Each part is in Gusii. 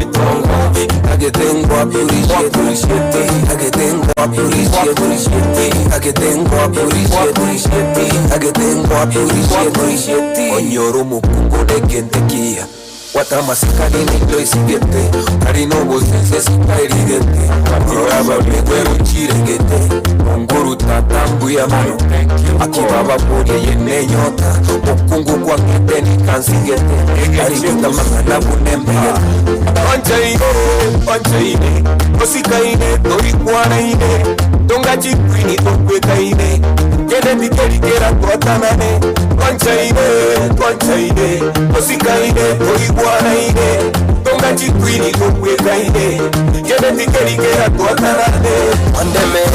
Ntagete ngo appreciate Ntagete ngo appreciate Ntagete ngo appreciate Ntagete ngo appreciate Onyore omokungu ore egento ekiya Bwata amasikani nindo isigete Tari nobosense sitairigete Rora ababegwe gochiregete Onguru tata mbuya mono Akibaba boria eye nenyota Mokungu kwang'ete nikansigete Tari goita mang'ana buna embegete Twanchaine, twanchaine Tosikaine, toikwanaine Tonga chikwini tokwekaine Kende tikeri kera twatanane Twanchaine, twanchaine Tosikaine, toigwanaine Tonga chikwini tokwekaine Kende tikeri kera twatanane Wandemeire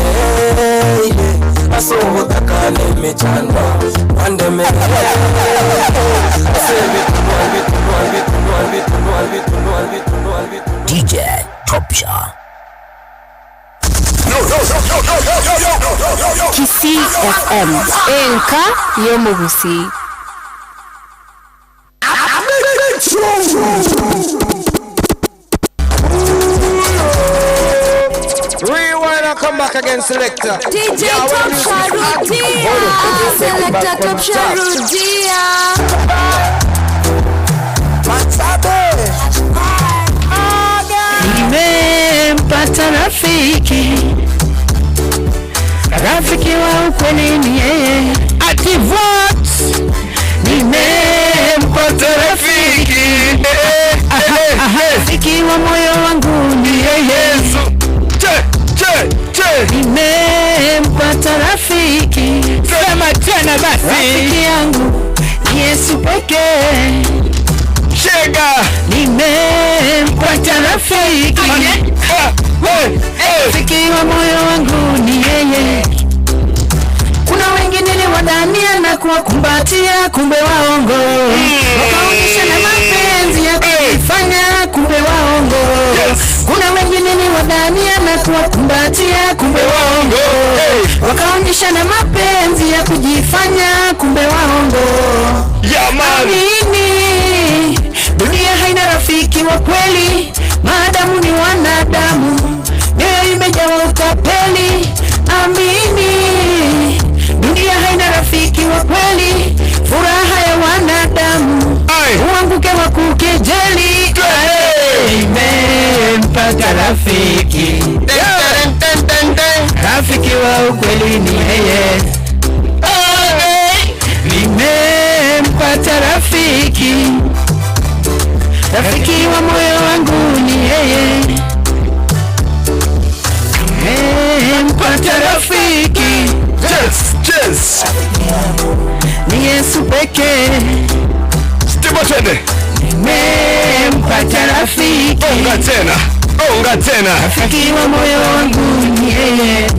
ase obotaka na emechando Wandemeire ase ebitunwa ebitunwa ebitunwa ebitunwa ebitunwa ebitunwa ebitunwa DJ Topsha. Kisii FM, enka y'omogusii. Rewind and come back again, selector. DJ Top Sharudia, Selector Top Sharudia. Nimempata rafiki, rafiki wa ukweli ni yeye. Ati what? Nimempata rafiki, rafiki wa moyo wangu ni yeye. Che, che, che. Nimempata rafiki, Sema tena basi. rafiki yangu ni Yesu pekee. Shega. Nimempata rafiki, Ah, hey, hey. rafiki wa moyo wangu ni yeye. Kuna wengine niliwadhania na kuwakumbatia, kumbe waongo. Wakaonyesha na mapenzi ya kujifanya, kumbe waongo. Yes. Kuna wengine niliwadhania na kuwakumbatia, kumbe waongo. Hey. Wakaonyesha na mapenzi ya kujifanya, kumbe waongo. Yeah, man. Amini, dunia haina rafiki wa kweli, maadamu ni wanadamu, mioyo imejawa utapeli. Amini, dunia haina rafiki wa kweli, furaha ya wanadamu Ai. uanguke wa kukejeli. Nimempata rafiki, Ten, ten, ten, ten. rafiki wa ukweli ni yeye. Nimempata rafiki, rafiki wa moyo wangu ni yeye. Nimempata rafiki, Yes, yes. ni Yesu pekee. Stibo twende. Nimempata rafiki, Onga tena. Onga tena. rafiki wa moyo wangu ni yeye.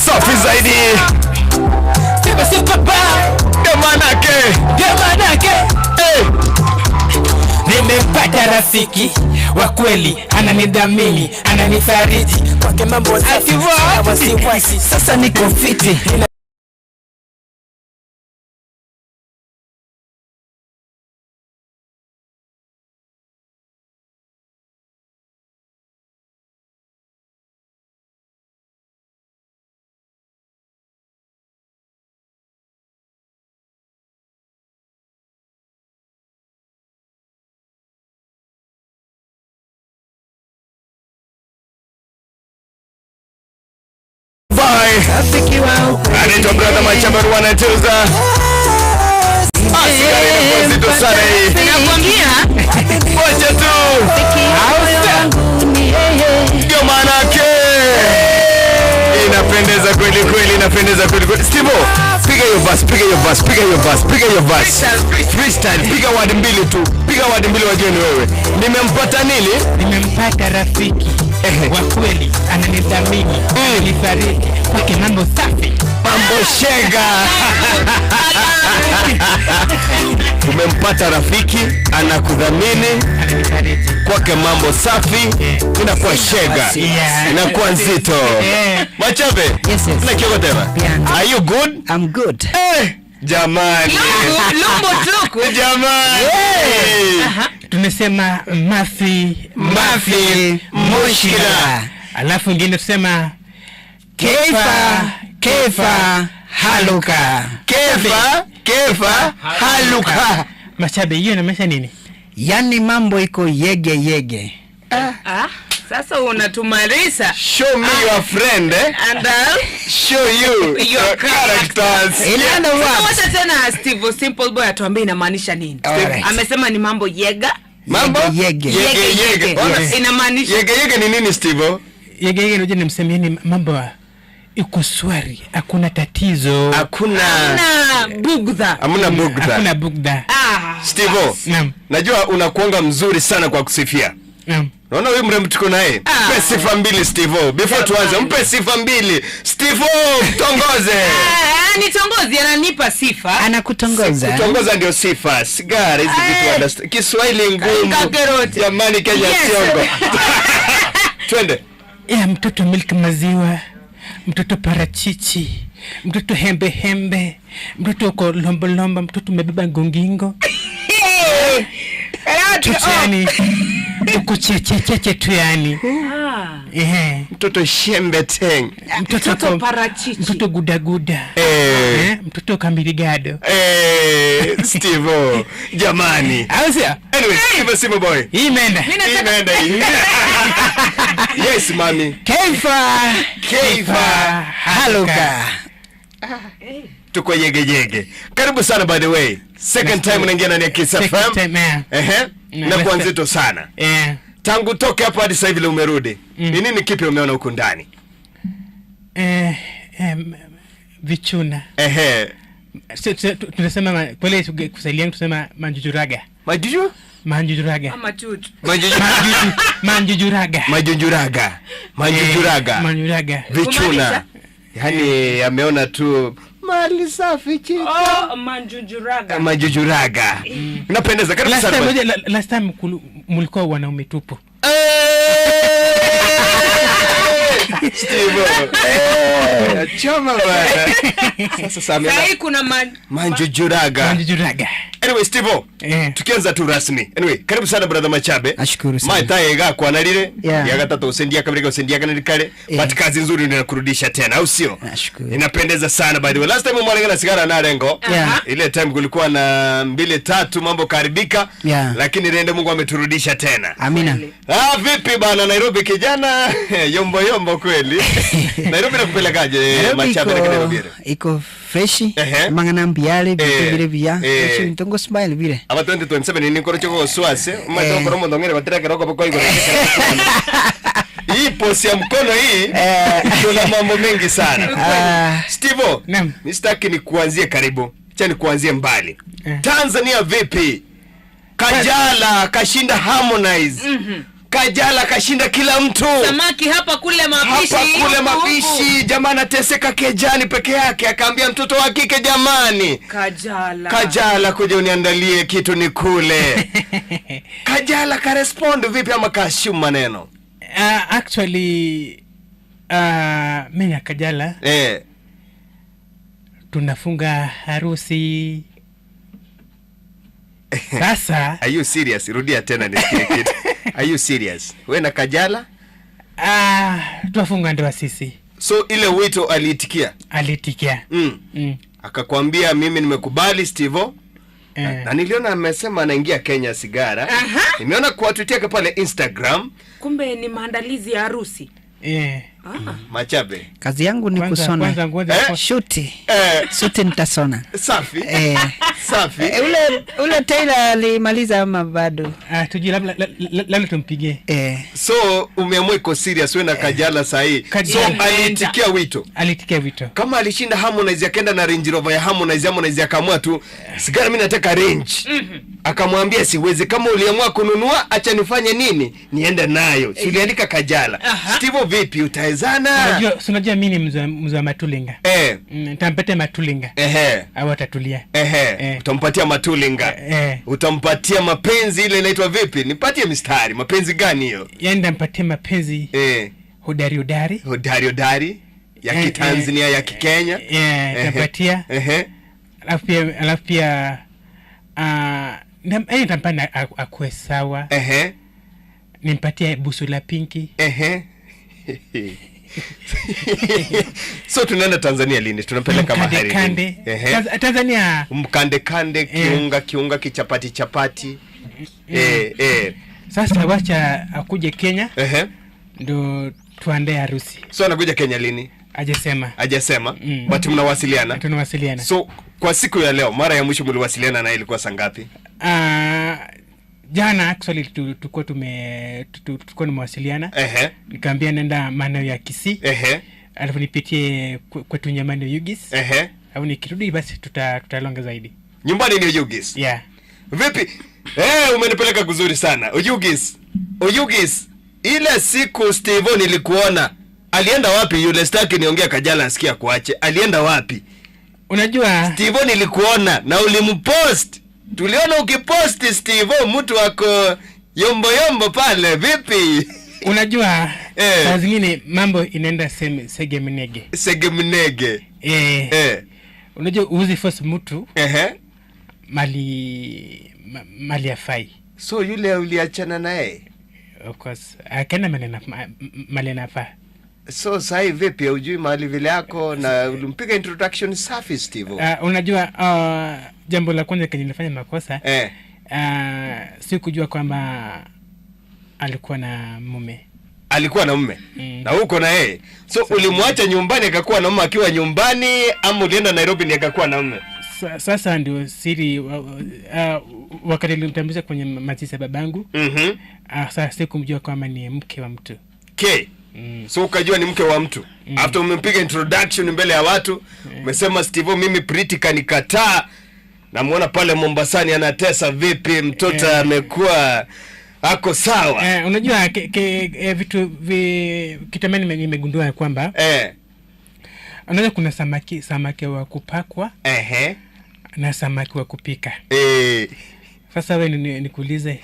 Safi zaidi. Ndio manake. Hey. Nimempata rafiki wa kweli, ananidhamini, ananifariji, kwake mambo safi, sina wasiwasi, Sasa niko fiti. Bye. Rafiki wa ukweli Anaitwa brother Machabaru anacheza. Ah, sigara inakuwa nzito sana hii. Nakwambia Wacha tu. rafiki wa moyo wangu ni yeye. Ndio maana yake. Inapendeza kweli kweli, inapendeza kweli kweli. Steve, piga hiyo verse, piga hiyo verse, piga hiyo verse, piga hiyo verse. Freestyle, piga word mbili tu. Piga word mbili wajue ni wewe. Nimempata nini? Nimempata rafiki wa kweli, ananidhamini, ananifariji, kwake mambo safi. Mambo shega. Umempata rafiki anakudhamini, Ananifariji. kwake mambo safi, inakuwa shega, Yeah. inakuwa nzito. Yeah. Machabe, Yes, yes. na kioko tena. Yeah. Are you good? I'm good. Eh, Jamani. Lumbu tuku. Jamani. Tunasema mafi Mafi mushkila. Alafu ingine tusema Keifa, keifa, haluka. Kefa, kefa, haluka. Machabe, hiyo inamaanisha nini? Yani mambo iko yege yege. Ah, sasa unatumarisa. Show me your friend, eh? And I'll Show you your characters. In other words, wacha tena Steve Simple Boy atuambie inamaanisha nini. Alright. Amesema ni mambo yega. Mambo Yege, yege. Yege, yege. Ona, Inamaanisha Yege yege ni nini Steve? Yege yege unajua nimsemia ni mambo iko swari, hakuna tatizo, Hakuna na bugdha. hamna bugdha. hakuna bugdha. Ah. Steve, Naam, najua unakuanga mzuri sana kwa kusifia. naam. Naona huyu mrembo tuko naye. Ah. Mpe sifa mbili Steve. Before tuanze, mpe sifa mbili. Steve, mtongoze. Ah, nitongozi ananipa sifa. anakutongoza. Kutongoza ndio sifa. Sigara hizi vitu understand. Kiswahili ngumu. Kakerote. Jamani Kenya Yes. siongo. Twende. Ya mtoto milk maziwa, mtoto parachichi, mtoto hembe hembe, mtoto uko lombo lombo, mtoto umebeba ngongingo. Mtoto yani uko chechecheche tu yani. Ehe. Mtoto shembe teng. Mtoto Mtoto uko- parachichi. Mtoto gudaguda. Eh. Eh, mtoto kambiligado. Eh, Steve. Jamani. Au sio? Anyway, Steve Simple Boy. Hii imeenda. Hii imeenda hii. Yes, mami. Keifa, Keifa. haluka. Tuko yegeyege. Karibu sana by the way. Second time unaingia ndani ya Kiss Second FM. time, eh. Ehe. Na Na kwa nzito sana. Eh. Tangu toke hapo hadi sasa hivi leo umerudi. Ni nini kipi umeona huku ndani? Eh, vichuna. Ehe. Tunasema kweli Kiswahili yangu tunasema manjujuraga. Majuju? Manjujuraga. Ama chuchu. Majuju. Manjujuraga. Majunjuraga. Majunjuraga. Eh, manjujuraga. Vichuna. Kumaanisha? Yaani ameona tu mali safi chini. Oh, manjujuraga. Majujuraga. Napendeza. Karibu Last sana. time, moja, last time mulikuwa wanaume tupu. Steve. Eh, choma bana. Sasa Samia. Sahi kuna man Manjujuraga. Manjujuraga. Anyway, Steve, Eh. tukianza tu rasmi. Anyway, karibu sana brother Machabe. Nashukuru sana. Maitaye gakwanalire. Yeah. Ya gatatu usendia kabiri usendia kanali kale. Yeah. But kazi nzuri ndio inakurudisha tena, au sio? Nashukuru. Inapendeza sana by the way. Last time mwalenga na sigara na lengo. Yeah. Ile time kulikuwa na mbili tatu mambo karibika. Yeah. Lakini rende Mungu ameturudisha tena. Amina. Ah, vipi bana Nairobi kijana? Yombo yombo kweli. Nairobi nakupelekaje Nairobi Machabe na Nairobi? iko freshi Ehe. mang'ana mbiale Eh, vitu vile vya eh. freshi ntongo smile vile Aba 2027 ni koro choko swase umaze Eh. koro mondo ngere batira keroko bako igoro. Hii posi ya mkono hii kuna mambo mengi sana. Ah, Stevo, Naam. mimi sitaki nikuanzie karibu. Acha nikuanzie mbali. Eh. Tanzania vipi? Kajala kashinda Harmonize. Kajala kashinda kila mtu. samaki hapa kule mapishi. Hapa kule huku, mapishi, jamaa anateseka kejani peke yake, akaambia mtoto wa kike, jamani, huku. Kajala. Kajala kuja uniandalie kitu nikule. Kajala karespond vipi ama kaashumu maneno? Actually mimi na Kajala Eh, tunafunga harusi. Sasa are you serious? Rudia tena nisikie kitu. Are you serious? We na Kajala? tunafunga ndoa sisi. So ile wito aliitikia. Alitikia. Akakwambia mimi nimekubali Stevo. Eh. Na niliona amesema anaingia Kenya sigara. Nimeona kwa tweet yake pale Instagram Kumbe ni maandalizi ya harusi. Eh. Machabe. kazi yangu ni Kwanza kusona kwanza ngoja Eh? shuti Eh, suti nitasona safi. eh. Safi. Eh, ule tailor alimaliza ama bado? Tujui labda tumpigie. Eh. So umeamua iko serious wewe na Kajala sahi. So Kajala. aliitikia wito. Alitikia wito. Kama alishinda Harmonize akaenda na Range Rover ya Harmonize, Harmonize akaamua tu sigara, mimi nataka Range. Akamwambia siwezi, kama uliamua kununua acha nifanye nini, niende nayo. Si uliandika Kajala. Steve, vipi utawezana? Unajua, si unajua mimi ni mzee wa Matulinga. Nitampatia Matulinga. Ehe. Au atatulia. Ehe. Utampatia Matulinga. Utampatia mapenzi ile inaitwa vipi? Nipatie mistari. Mapenzi gani hiyo? Yaani nitampatia mapenzi hodari hodari. Hodari hodari ya Kitanzania, ya Kikenya. Nitampatia. Alafu pia alafu pia ah, eh, nitampa na akuwe sawa. Ehe. Nimpatie busu la pinki. Ehe. So tunaenda Tanzania lini? Tunapeleka Mkande mahari lini? kande. Ehe. Tanzania Mkande kande, kiunga kiunga, kichapati chapati. Eh, eh. Sasa wacha akuje Kenya. Ehe. Ndo tuandae harusi. So anakuja Kenya lini? Hajasema. Hajasema. But mnawasiliana? Tunawasiliana. So kwa siku ya leo mara ya mwisho mliwasiliana naye ilikuwa saa ngapi? Jana actually tulikuwa tume tulikuwa tumewasiliana. Ehe. Nikamwambia nenda maeneo ya Kisii. Ehe. Alafu nipitie kwetu nyumbani Ugis. Ehe. Alafu nikirudi basi tutalonga zaidi. Nyumbani ni Ugis? Yeah. Vipi? Umenipeleka kuzuri sana. Ugis. Ugis. Ile siku Steve nilikuona. Alienda wapi yule? Sitaki niongea Kajala asikia kuache. Alienda wapi? Unajua Steve nilikuona na ulimpost. Tuliona ukipost Steve, mtu wako yombo yombo pale. Vipi? Unajua saa zingine mambo inaenda segemnege. Segemnege. Unajua uzi force mtu Ehe. mali afai. So yule uliachana naye? Of course. Akaenda mali anafaa. So sahi vipi, hujui mahali vile yako na ulimpiga introduction safi Steve? Unajua jambo la kwanza kenye nilifanya makosa, sikujua kwamba alikuwa na mume. Alikuwa na mume? Na uko na yeye. So ulimwacha nyumbani akakuwa na mume akiwa nyumbani, ama ulienda Nairobi ndiye akakuwa na mume? Sasa ndio siri, wakati nilimtambulisha kwenye mazishi ya babangu. Sasa sikumjua kwamba ni mke wa mtu. K. So ukajua ni mke wa mtu. After umempiga introduction mbele ya watu, umesema Steve mimi Pretty kanikataa. Namuona pale Mombasani anatesa vipi, mtoto amekuwa ako sawa. Unajua vitu kitu ambacho nimegundua kwamba unajua kuna samaki wa kupakwa na samaki wa kupika. Sasa wewe nikuulize,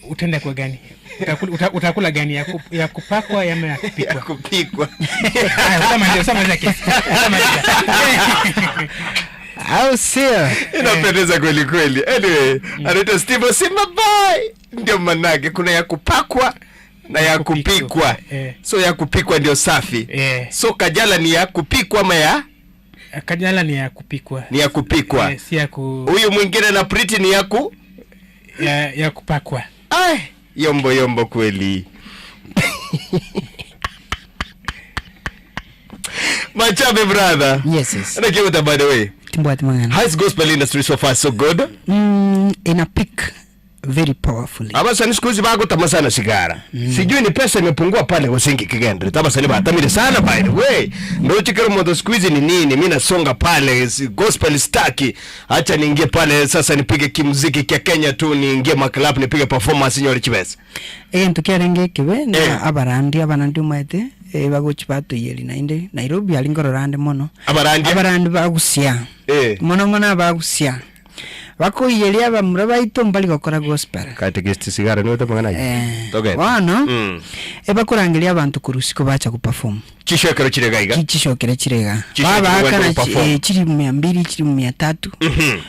utaenda kwa gani? Utakula gani, ya kupakwa ama ya kupikwa? Ya kupikwa. Haya, sema ndio kesi. Sema ndio. Au sio? Inapendeza kweli kweli. Anyway, anaitwa Steve Simba bye. Ndio manake kuna ya kupakwa na ya kupikwa. So ya kupikwa ndio safi. So Kajala ni ya kupikwa ama ya? Kajala ni ya kupikwa. Ni ya kupikwa. Si ya ku- Huyu mwingine na Pretty ni ya ku- ya kupakwa. Ai, yombo yombo kweli. Machabe brother. Yes, yes. And I by the way. Timbwati mangana. How's gospel industry so far so good? In a peak very powerfully. Abasani siku hizi bagutama sana sigara. Sijui ni pesa imepungua pale usingi kigendre. Tabasani batamire sana by the way. Ndio chikero moto siku hizi ni nini? Mimi nasonga pale gospel staki. Acha niingie pale sasa nipige kimuziki kia Kenya tu, niingie maklub nipige performance nyori chibesa. Ntukiarenge kibe na abarandi abanandi umwete bagochi batoyeri nainde Nairobi ali ngororande mono. Abarandi? Abarandi bagusia. Mono mono abagusia. Bakoiyeria abamura baito mbari gokora gospel. Katekist sigara niwe tamangana. Toke. Bono, ebakurangeria abantu kurusiko bacha kuperform. Chishokero chirega iga? Chishokero chirega. Chishokero Baba wenda akana kuperform. chiri 200, chiri 300.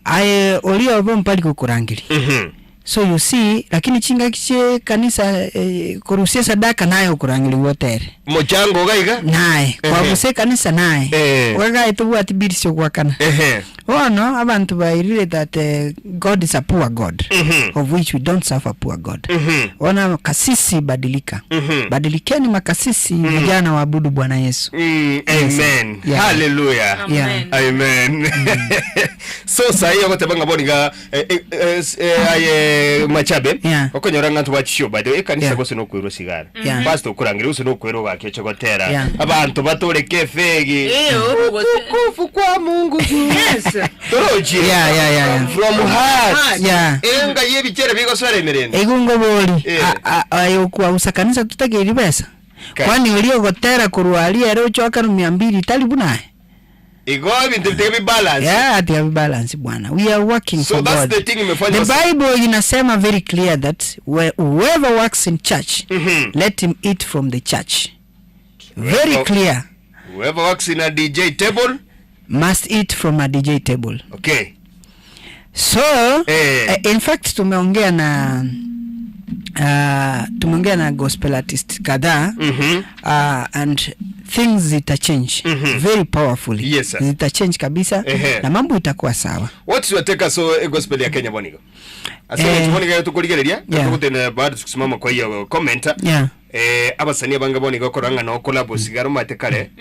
Aye olio bo mpali kukurangeria. So you see, lakini chinga kiche kanisa kurusia sadaka nayo kurangiri wotere. Mochango gaiga? Naye, kwa buse kanisa naye. Wega itubu ati birisho gwakana. Ono abantu bairire that God is a poor God, of which we don't serve a poor God. Ona kasisi badilika. Badilikeni makasisi, vijana waabudu Bwana Yesu. Amen. Yeah. Hallelujah. Yeah. Amen. So sahi agote banga boniga aye Machabe. Okonyora ng'antu bachisho by the way kanisa gose no kwirwa sigara. Pastor okurangira gose no kwirwa gakieche gotera. Abantu batoreke fegi. Utukufu kwa Mungu. Yes. Toroji. Yeah, yeah, yeah, yeah. From heart. Yeah. Enga yebichera bigoswera emirembe. Egungo boli. Ayo kwa usakanisa tutageri pesa. Kwani uliogotera kurwaria leo choka 200 tali bunaye. Igo bintu bi balance. Yeah, ati ya balance bwana. We are working So for that's God. the thing imefanya The Bible inasema very clear that whoever works in church, let him eat from the church. Very clear. Whoever works in a DJ table, Must eat from a DJ table. Okay. So Eh. in fact tumeongea na tumeongea na gospel artist kadhaa and things zita change very powerfully. Yes, sir. Zita change kabisa Ehe. na mambo itakuwa sawa. What's your take so gospel ya Kenya bonigo? Ase Eh. bonigo tukurigereria Yeah. tukutene bado tukusimama kwa hiyo comment. Yeah. Abasanii abange bonigo koranga no collab sigaro mate kare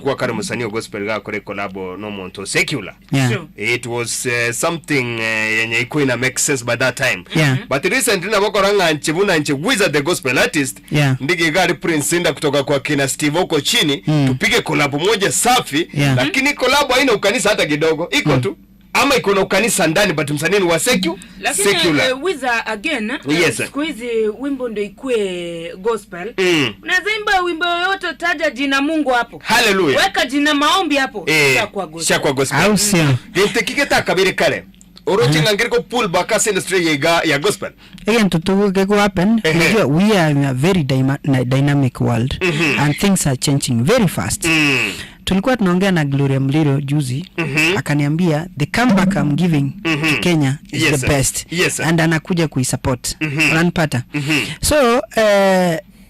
kwa kare musanii wa gospel gakore collab no muntu secular. Yeah. Sure. It was something yenye iko ina make sense by that time. Yeah. But recently nabokoranga nche buna nche Wizard the gospel artist Yeah. ndigi gari Prince Inda kutoka kwa kina Steve huko chini tupige collab moja safi Yeah. lakini collab haina ukanisa hata kidogo iko tu ama iko na ukanisa ndani but msanii ni wa Lakini secular. Wiza again Yes, sir. siku hizi wimbo ndio ikue gospel. Mm. Unaweza imba wimbo yoyote, taja jina Mungu hapo. Hallelujah. Weka jina maombi hapo. Ishakuwa gospel. Shakuwa gospel. Au sio? Ginte kike kare oroche ngangiriko pull back as industry ya gospel. Again to go happen. Ehe. Unajua we are in a very dynamic world and things are changing very fast. Tulikuwa tunaongea na Gloria Mliro juzi akaniambia the comeback I'm giving to Kenya is Yes, the sir. best. Yes, sir. And anakuja kuisupport. Unanipata? So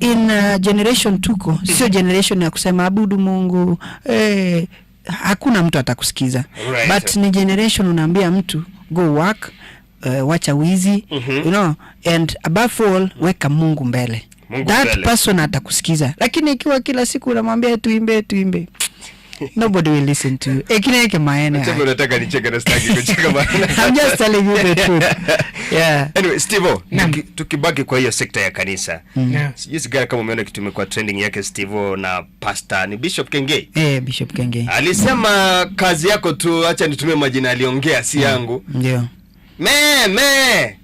in generation tuko sio generation ya kusema abudu Mungu hakuna mtu atakusikiza. Right. But ni generation unaambia mtu go work, wacha wizi, you know, and above all weka Mungu mbele. Mungu That mbele. person atakusikiza. Lakini ikiwa kila siku unamwambia tuimbe tuimbe, nobody will listen to you. Ekine yake maene. Chebe unataka nicheke na sitaki kucheka bana. I'm just telling you the truth. Yeah. Anyway, Steve, Naam. tukibaki kwa hiyo sekta ya kanisa. Naam. Sijui sigara kama umeona kitu imekuwa trending yake Steve na pastor ni Bishop Kengei. Bishop Kengei. Alisema kazi yako tu, acha nitumie majina aliongea si yangu. Ndio. Me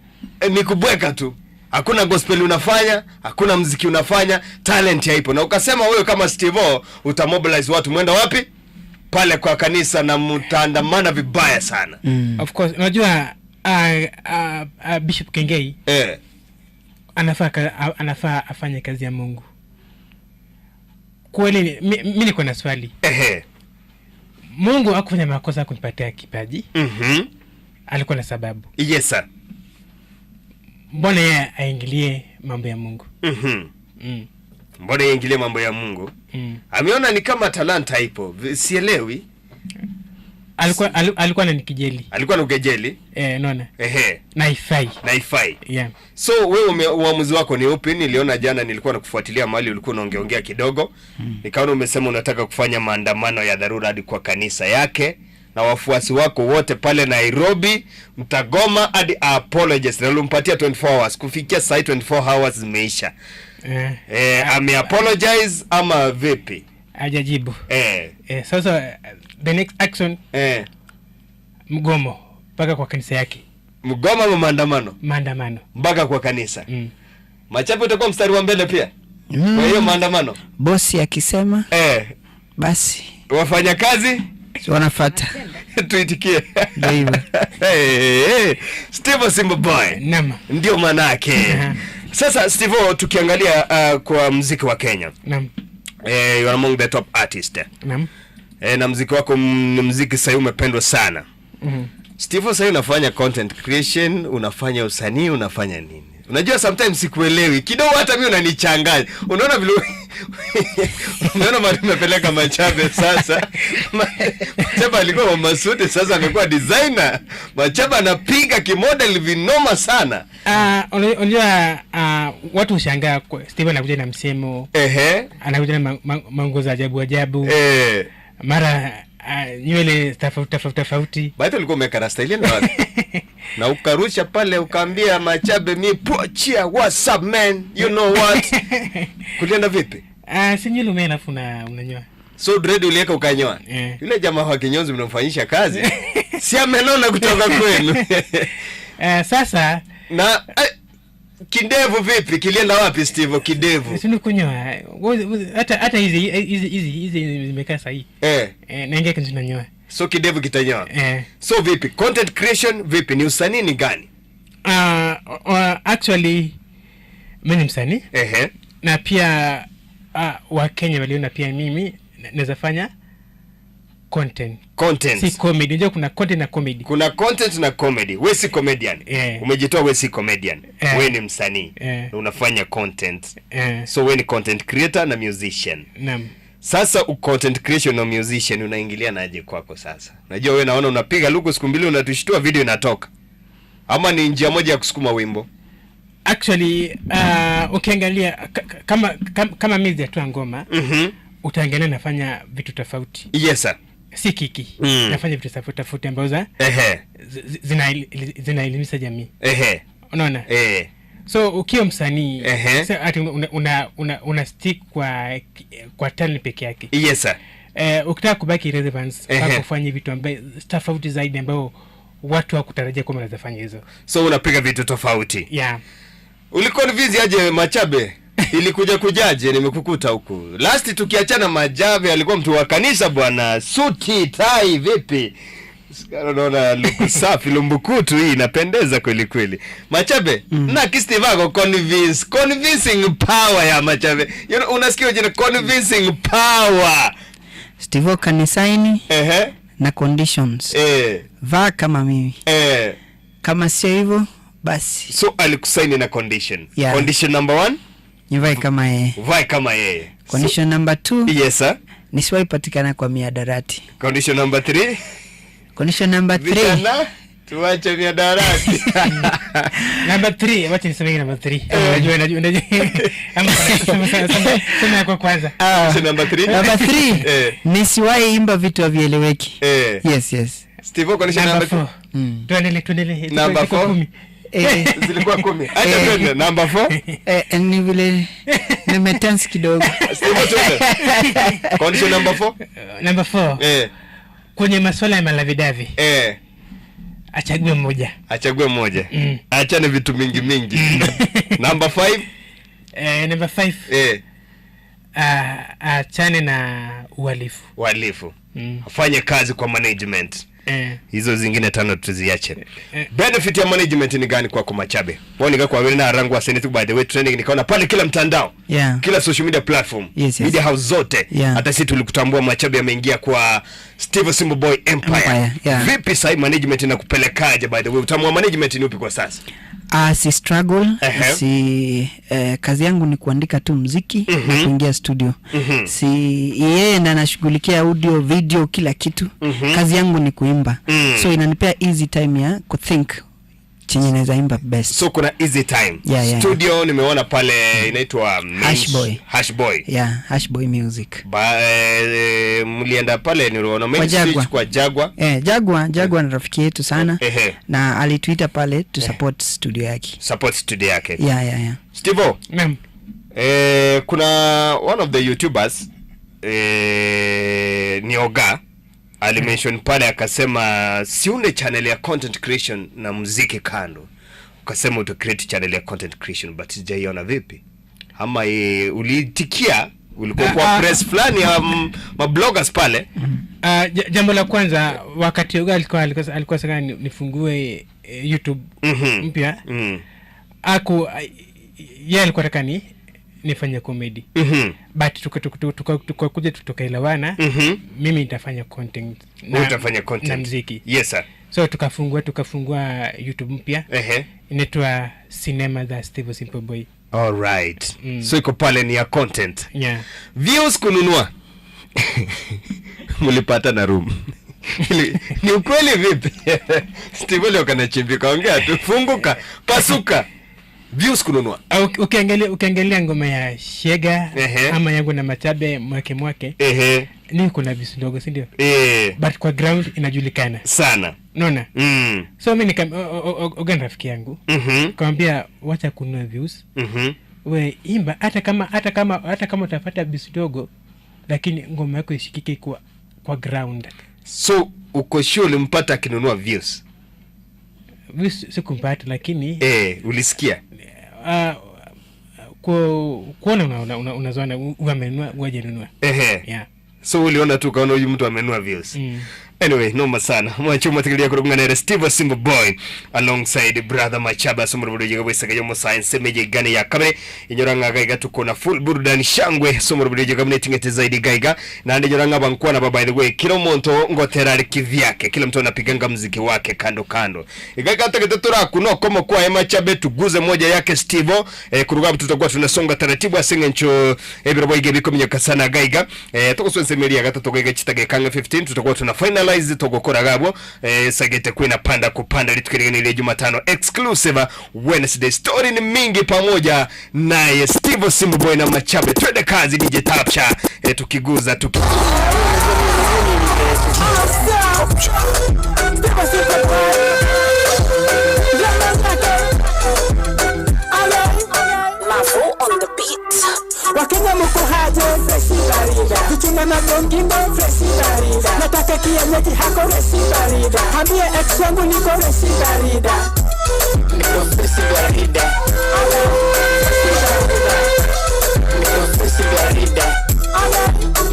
ni kubweka tu. Hakuna gospel unafanya, hakuna mziki unafanya, talent haipo. Na ukasema wewe kama Steve utamobilize watu mwenda wapi? Pale kwa kanisa na mtaandamana vibaya sana. Of course, unajua Bishop Kengei anafaa afanye kazi ya Mungu. Kweli mi niko na swali. Mungu hakufanya makosa kunipatia kipaji. Alikuwa na sababu. Yes sir. Mbona yeye aingilie mambo ya Mungu? Mbona aingilie mambo ya Mungu? Ameona ni kama talanta ipo. Sielewi. Alikuwa ananikejeli. Alikuwa anakukejeli? Naona. Na haifai. Na haifai. Yeah. So wewe uamuzi wako ni upi? Niliona jana nilikuwa nakufuatilia mahali ulikuwa unaongeongea kidogo. Nikaona umesema unataka kufanya maandamano ya dharura hadi kwa kanisa yake na wafuasi wako wote pale Nairobi, mtagoma hadi apologies. Na ulimpatia 24 hours. Kufikia saa hii 24 hours zimeisha. Ame apologize ama vipi? Hajajibu. Sasa the next action, mgomo mpaka kwa kanisa yake. Mgomo ama maandamano? Maandamano. Mpaka kwa kanisa. Machapo utakuwa mstari wa mbele pia. Kwa hiyo maandamano. Bosi akisema, basi wafanyakazi wanafuata. Tuitikie. Ndio hivyo. Hey, Steve Simba Boy. Naam. Ndio maana yake. Sasa Steve, tukiangalia kwa muziki wa Kenya. Naam. You are among the top artists. Naam. Na muziki wako ni muziki sasa umependwa sana. Steve, sasa unafanya content creation, unafanya usanii, unafanya nini? Unajua sometimes sikuelewi. Kidogo hata mimi unanichanganya. Unaona vile unaona mahali umepeleka Machabe sasa. Machabe alikuwa wa masuti, sasa amekuwa designer. Machabe anapiga kimodel vinoma sana. Unajua watu hushangaa kwa Steve anakuja na msemo. Anakuja na manguo za ajabu ajabu. Mara nywele tofauti tofauti tofauti. Baada ulikuwa umeweka rasta ile na wapi? Na ukarusha pale ukaambia Machabe mi pochia, what's up man? You know what? Kulienda vipi? Si nywele umea alafu unanyoa. So dread uliweka ukanyoa? Yule jamaa wa kinyozi mnamfanyisha kazi. Si amenona kutoka kwenu. Sasa na kidevu vipi? Kilienda wapi Steve kidevu? Si ni kunyoa. Hata hizi zimekaa sahihi. Naingia kinyozi nanyoa. So kidevu kitanyoa. So vipi? Content creation vipi? Ni usanii ni gani? Actually mimi ni msanii. Na pia Wakenya waliona pia mimi naweza fanya Content. Content. Si comedy. Unajua kuna content na comedy. Kuna content na comedy. We si comedian. Yeah. Umejitoa we si comedian. Yeah. We ni msanii. Yeah. Na unafanya content. Eh, So we ni content creator na musician. naam. Sasa u content creation na musician unaingilia naje kwako sasa? Unajua we naona unapiga luku siku mbili unatushtua video inatoka. Ama ni njia moja ya kusukuma wimbo? Actually, ukiangalia kama kama mimi sijatoa ngoma, utaangalia nafanya vitu tofauti. Yes sir. Si kiki. Nafanya vitu tofauti tofauti ambazo zinaelimisha jamii. Unaona? So ukiwa msanii, sasa ati una stick kwa talent peke yake. Yes sir. Ukitaka kubaki relevance, mpaka ufanye vitu ambaye tofauti zaidi ambao watu hawakutarajia kwamba unaweza fanya hizo. So unapiga vitu tofauti. Yeah. Ulikuwa ni vizi aje Machabe? Ilikuja kujaje nimekukuta huku. Last tukiachana Machabe alikuwa mtu wa kanisa bwana, suti, tai vipi? Sikana naona luku safi lumbukutu hii inapendeza kweli kweli. Machabe, na Steve convince, convincing power ya Machabe. You know, unasikia jina convincing power. Steve kanisaini na conditions. Vaa kama mimi. Kama sio hivyo basi. So alikusaini na condition. Yeah. Condition number 1? Nivae kama yeye. Vae kama yeye. Condition number 2? Yes sir. Nisiwahi patikana kwa miadarati. Condition number 3? Condition number 3. Vijana, tuache miadarati. Number 3, wacha niseme number 3. Unajua, unajua, unajua. Ama sema, sema, sema, sema yako kwanza. Condition number 3. Number 3. Nisiwahi imba vitu havieleweki. Yes, yes. Steve, condition Number number 4. Tuendelee, tuendelee. Number Ziko 4. 10. Zilikuwa 10. Acha twende number 4. Ni vile nimetense kidogo. Steve, twende. Condition number 4. Number 4. Kwenye masuala ya malavidavi. Achague mmoja. Achague mmoja. Achane vitu mingi mingi. Number 5. Number 5. Achane na uhalifu. Uhalifu. Afanye kazi kwa management. Hizo zingine 5 tuziache. Benefit ya management ni gani kwako Machabe? Wao nika kwa wewe na rangu wa Senate, by the way trending nikaona pale kila mtandao. Kila social media platform. Yes, yes. Media house zote. Hata sisi tulikutambua Machabe ameingia kwa Steve Simple Boy Empire. Empire, yeah. Vipi sasa management inakupelekaje by the way? Utamu wa management ni upi kwa sasa? Si struggle, si kazi yangu ni kuandika tu muziki na kuingia studio. Si yeye ndiye anashughulikia audio, video, kila kitu. Kazi yangu ni kuimba. So inanipea easy time ya kuthink chenye naweza imba best. So kuna easy time. Yeah, yeah, Studio nimeona pale inaitwa Main Hash Boy. Hash Boy. Yeah, Hash Boy Music. Ba mlienda pale niliona Main Kwa Switch Jaguar. kwa Jaguar. Jaguar ni rafiki yetu sana. Na alituita pale to support studio yake. Support studio yake. Yeah, yeah, yeah. Steve. Naam. Kuna one of the YouTubers ni Oga alimention pale akasema siunde channel ya content creation na muziki kando. Ukasema uta create channel ya content creation but sijaiona vipi? Ama uliitikia ulikuwa kwa press fulani ya ma bloggers pale? Jambo la kwanza wakati Oga alikuwa sasa nifungue YouTube mpya. Yeye alikuwa anataka nifanye comedy. But tukakuja tukaelewana. Mimi nitafanya content Wewe utafanya content. na muziki. Yes sir. So tukafungua YouTube mpya. Inaitwa Cinema za Steve Simple Boy. All right. So iko pale ni ya content. Yeah. Views kununua. Mlipata na room. Ni ukweli vipi? Steve leo kanachimbika, ongea tu, funguka, pasuka. Views kununua. Au, ukiangalia ngoma ya Shega ama yangu na Machabe mwake mwake. Ni kuna views ndogo, si ndio? But kwa ground inajulikana sana. Unaona? So mimi Oga ni rafiki yangu. Nikamwambia wacha kununua views. We imba hata kama utapata views ndogo, lakini ngoma yako ishikike kwa ground. So uko sure ulimpata akinunua views? Views sikumpata, lakini ulisikia? Kuona unazoana, huyu amenunua, huyu hajanunua. Yeah. So uliona tu ukaona huyu mtu amenunua views. Anyway, noma sana. Mwanche omotegereria korokwa ng'a nere Steve Simple Boy alongside brother Machaba ase omorobori oyo bw'esaga y'omosaense emeya igana ya kabere. Inyora ng'a gaiga tuko na full burudani shangwe ase omorobori oyo buna eting'ete zaidi gaiga. Naende inyora ng'a abankwana ba by the way kila omonto ngotera are kivyake, kila mtu anapiganga mziki wake kando kando. Iga iga tagete torakune okomo kwaye Machabe tuguze moja yake Steve eh, kuruga abwo tutakuwa tunasonga taratibu ase eng'encho ebirobo iga ebikominyoka sana gaiga. Eh, togosoa ensemo eria ya gatato gaiga chitageka ang'e 15 tutakuwa tuna finalize togokora iga abwo eh, esagete kwina panda kupanda rituko rigeni ria Jumatano exclusive Wednesday story ni mingi pamoja naye Steve Simboy na Machabe twende kazi DJ Tapsha eh, tukiguza tuki Wakenya mko haje freshi barida, vichuna na gongingo freshi barida, nataka kienyeji hako freshi barida, ambie ex wangu niko freshi barida, niko freshi barida, niko freshi barida,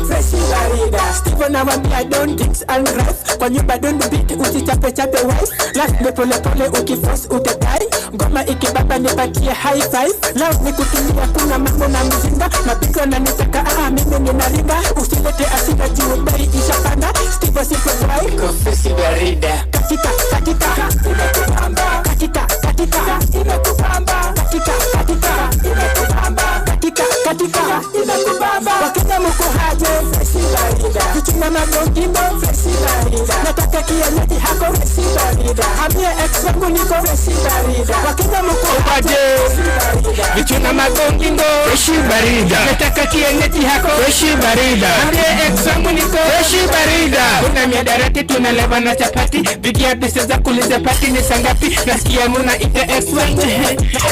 freshi barida. Steven awambia don't dicks and drive kwa nyumba don't beat, usichape chape wife, life ni pole pole, ukiforce utadai, ngoma ikibaba nipatie high five, love ni kutumia, kuna mambo na mzinga, mapigo na nitaka ah, mimi ninaringa, usilete asira juu bei ishapanda, Steve simple boy, niko freshi barida, katika katika imekubamba, katika katika imekubamba, katika katika imekubamba, katika katika imekubamba. Wakenya mko haje freshi barida, vichuna magongingo freshi barida, nataka kienyeji hako freshi barida, ambie ex wangu niko freshi barida, Wakenya mko haje freshi barida, Vichuna magongingo Freshi barida. nataka kienyeji hako Freshi barida. Ambie ex wangu niko Freshi barida. Kuna miadarati tunalewa na chapati, pigia pesa za kuliza pati ni sangapi? Nasikia muna ita ex wangu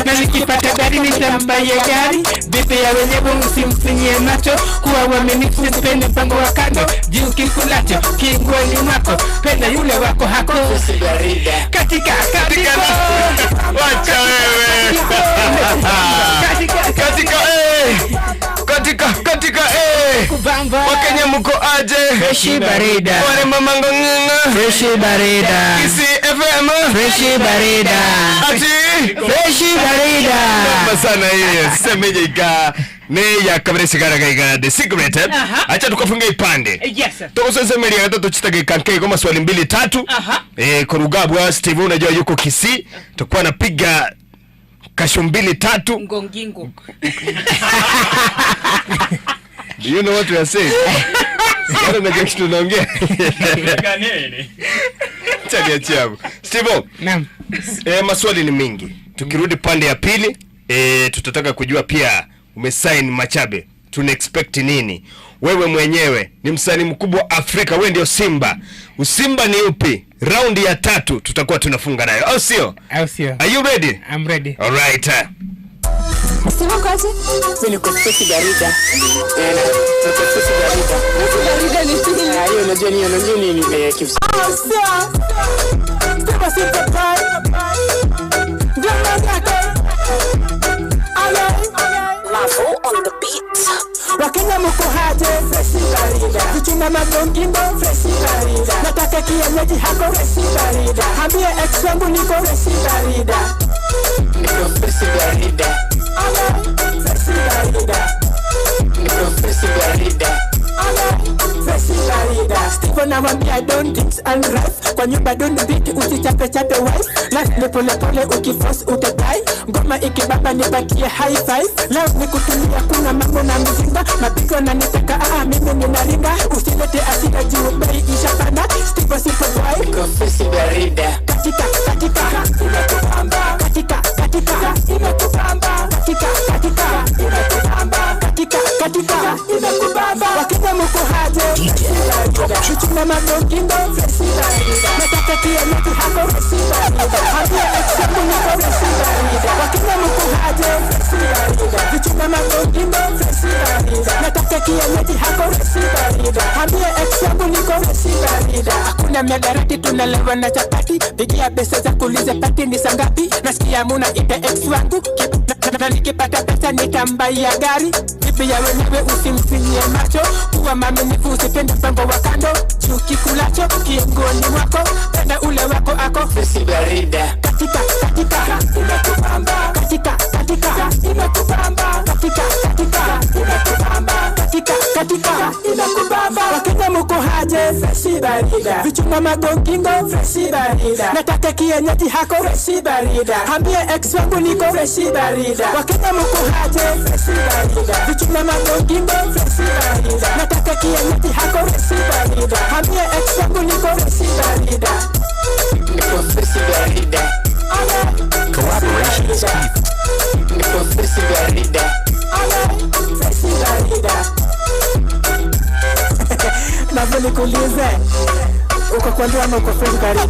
na nikipata gari nitambaye gari. Bibi ya wenyewe msimfinyie macho, kuwa uaminifu, sipende mpango wa kando. Juu kikulacho kinguoni mwako, penda yule wako hako katika katika Wacha wewe. katika Katika eh. Katika katika eh. kubamba Wakenya mko aje? Freshi barida. Wale mama ngong'ang'a. Freshi barida. Kisii FM. Freshi barida. Ati. Freshi barida. Noma sana hiyo. Semeje ika ne ya kabere sigara gaiga the secret. eh? Aha. Acha tukafunga ipande. Yes sir. Tokosesemeli ya gatatu chitageka nkeigo maswali mbili tatu. Aha. Eh, Korugabwa Steve unajua yuko Kisii. Tutakuwa napiga kasho mbili tatu. Ngongingo. Do you know what we are saying? Bado unajua kitu tunaongea. Acha niachie hapo. Steve, Naam. eh, maswali ni mingi. Tukirudi pande ya pili, eh, tutataka kujua pia umesign Machabe. Tuna expect nini? Wewe mwenyewe ni msanii mkubwa Afrika, wewe ndio Simba. Usimba ni upi? Raundi ya tatu tutakuwa tunafunga nayo, au sio? Au sio? Are you ready? I'm ready. All right. Steve uko aje? Mimi niko freshi barida, Eh, niko freshi barida. Barida ni nini? Ah, hiyo unajua nini, unajua nini eh, kifsi Wakenya mko haje freshi barida, vichuna magongingo freshi barida, nataka kienyeji hako freshi barida, ambie ex wangu niko freshi barida, niko freshi barida, freshi barida, niko freshi barida freshi barida. Steve anawambia don't dicks and drive kwa nyumba don't beat, usichape chape wife, life ni pole pole, ukiforce utadai, ngoma ikibaba nipatie high five, love ni kutumia, kuna mambo na mzinga, mapigo na nitaka ah, mimi ninaringa, usilete asira juu bei ishapanda, Steve simple boy, niko freshi barida, katika katika imekubamba, katika katika imekubamba, katika katika imekubamba, katika katika imekubamba. Wakenya mko haje Vichuna magongingo freshi barida, nataka kienyeji hako freshi barida, ambia ex wangu niko freshi barida. Wakenya mko haje freshi barida, vichuna magongingo freshi barida, nataka kienyeji hako freshi barida, ambia ex wangu niko freshi barida. Hakuna miadarati tunalewa na chapati, pigia pesa za kuliza pati ni sangapi? Nasikia muna ita ex wangu Kip- Na nikipata pesa nitambaia gari. Bibi ya wenyewe usimfinyie macho, kuwa mwaminifu, usipende mpango wa kando. Chuki kulacho kiongoni mwako, penda ule wako ako Freshi barida. katika katika imekubamba katika katika imekubamba katika katika imekubamba katika katika imekubamba. Wakenya muko haje freshi barida, vichuma magongingo freshi barida, nataka kienyeji hako freshi barida, ambie ex wangu niko freshi barida. Wakenya muko haje freshi barida, vichuma magongingo freshi barida, nataka kienyeji hako freshi barida, ambie ex wangu niko freshi barida. Niko freshi barida. Collaboration is key. Niko freshi barida. Navyo nikuulize, uko kwa ndoa ama uko fresh barida?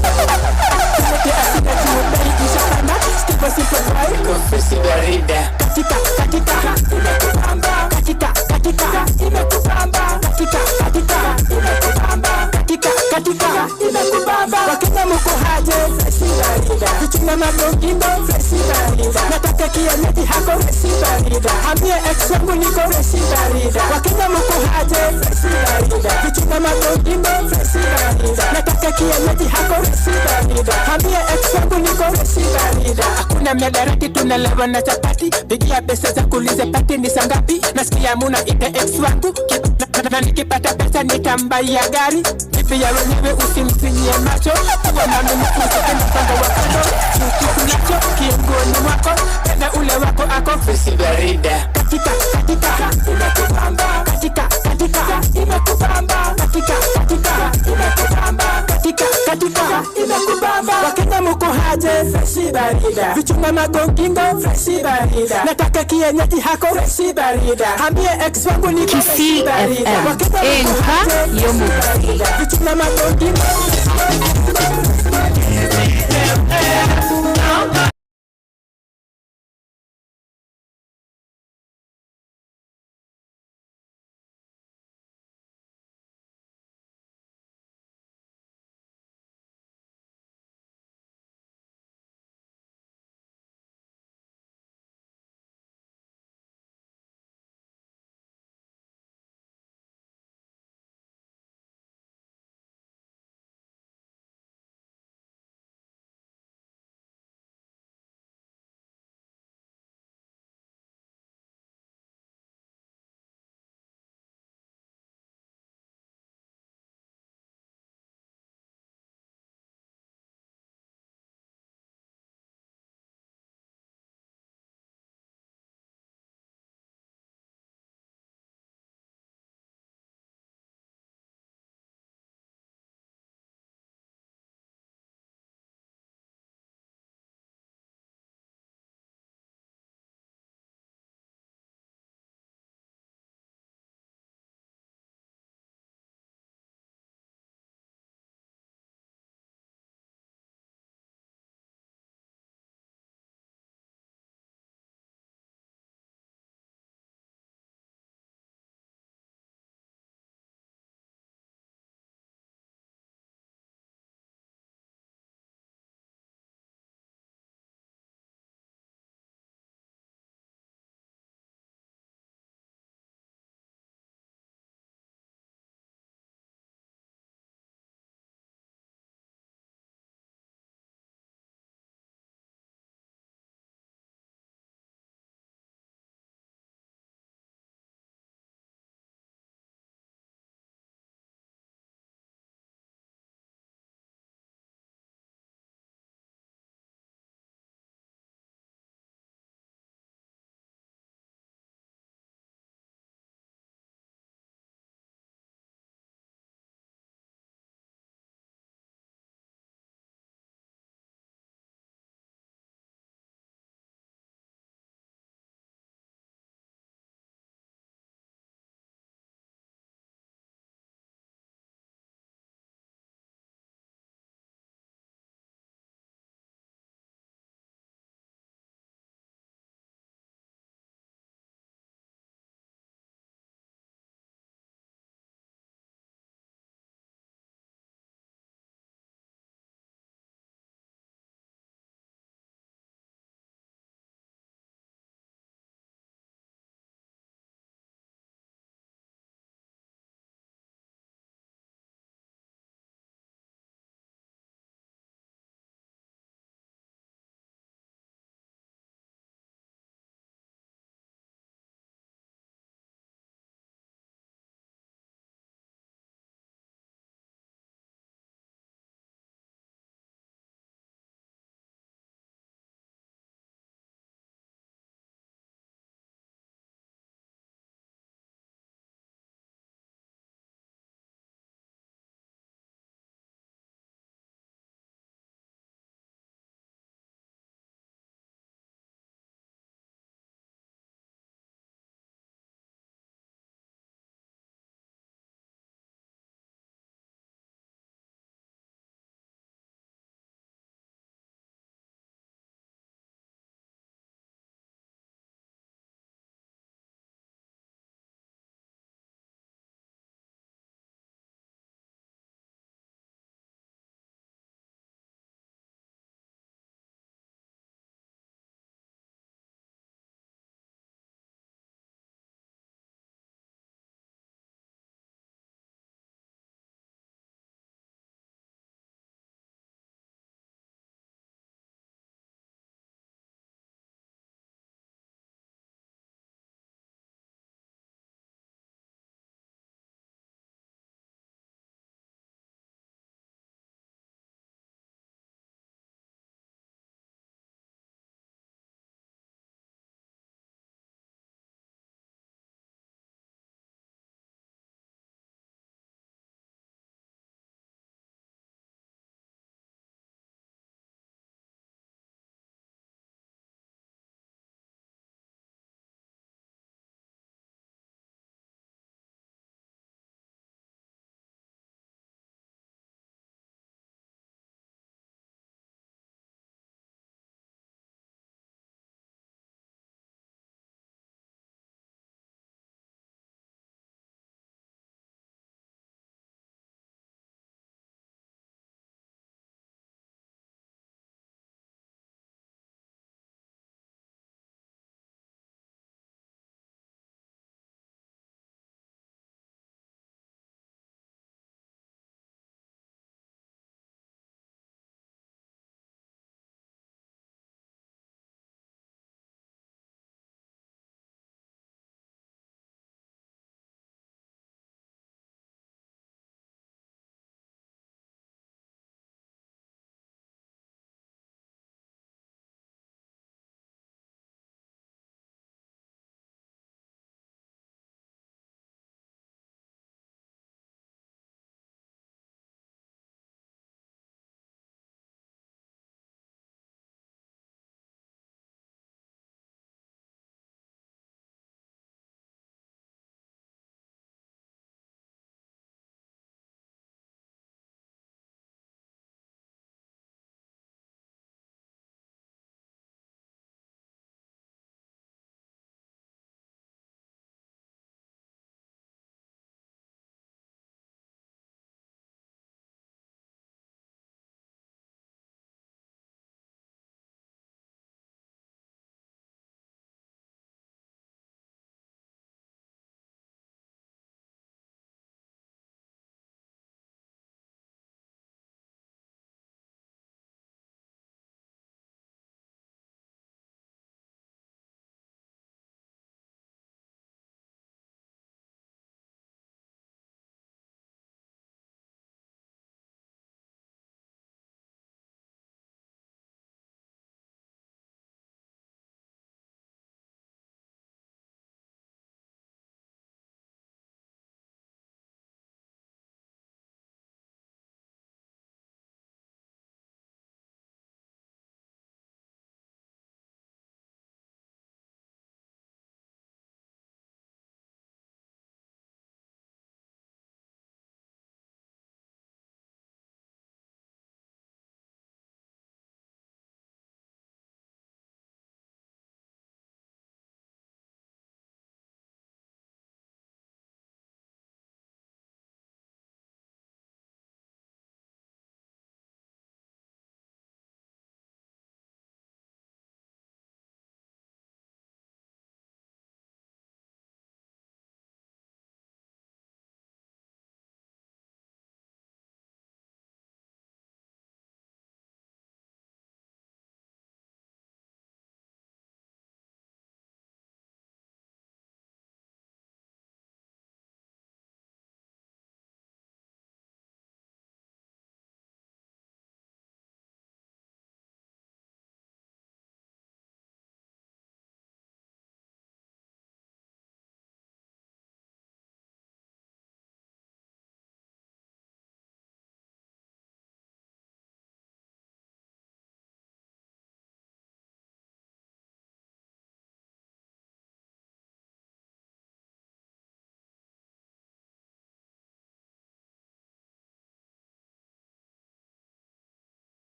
Yote asina juu bei ishapanda, Steve simple boy. Niko freshi barida. Katika katika imekubamba, katika katika imekubamba, katika katika imekubamba, katika katika imekubamba. Wakenya muko haje fresh barida, vichuna magongingo fresh barida, nataka kienyeji hako fresh barida, ambie ex wangu niko fresh barida. Wakenya muko haje fresh barida, vichuna magongingo fresh barida, nataka kienyeji hako fresh barida, ambie ex wangu niko fresh barida. Hakuna miadarati tunalewa na chapati, pigia pesa za kuliza pati ni sangapi? Nasikia muna ite ex wangu na nikipata pesa nitambaia gari. Bibi ya wenyewe usimfinyie macho, kuwa mwaminifu, usipende mpango wa kando. Chuki kunacho kiongoni mwako, penda ule wako ako Freshi barida. katika katika imekubamba katika katika imekubamba katika katika imekubamba katika katika imekubamba. Wakenya muko haje freshi barida, vichuma magongingo freshi barida, nataka kienyeji hako freshi barida, ambie ex wangu niko Kisii freshi barida. FM. Wakenya muko Enka haje yomuzi. freshi barida, vichuma magongingo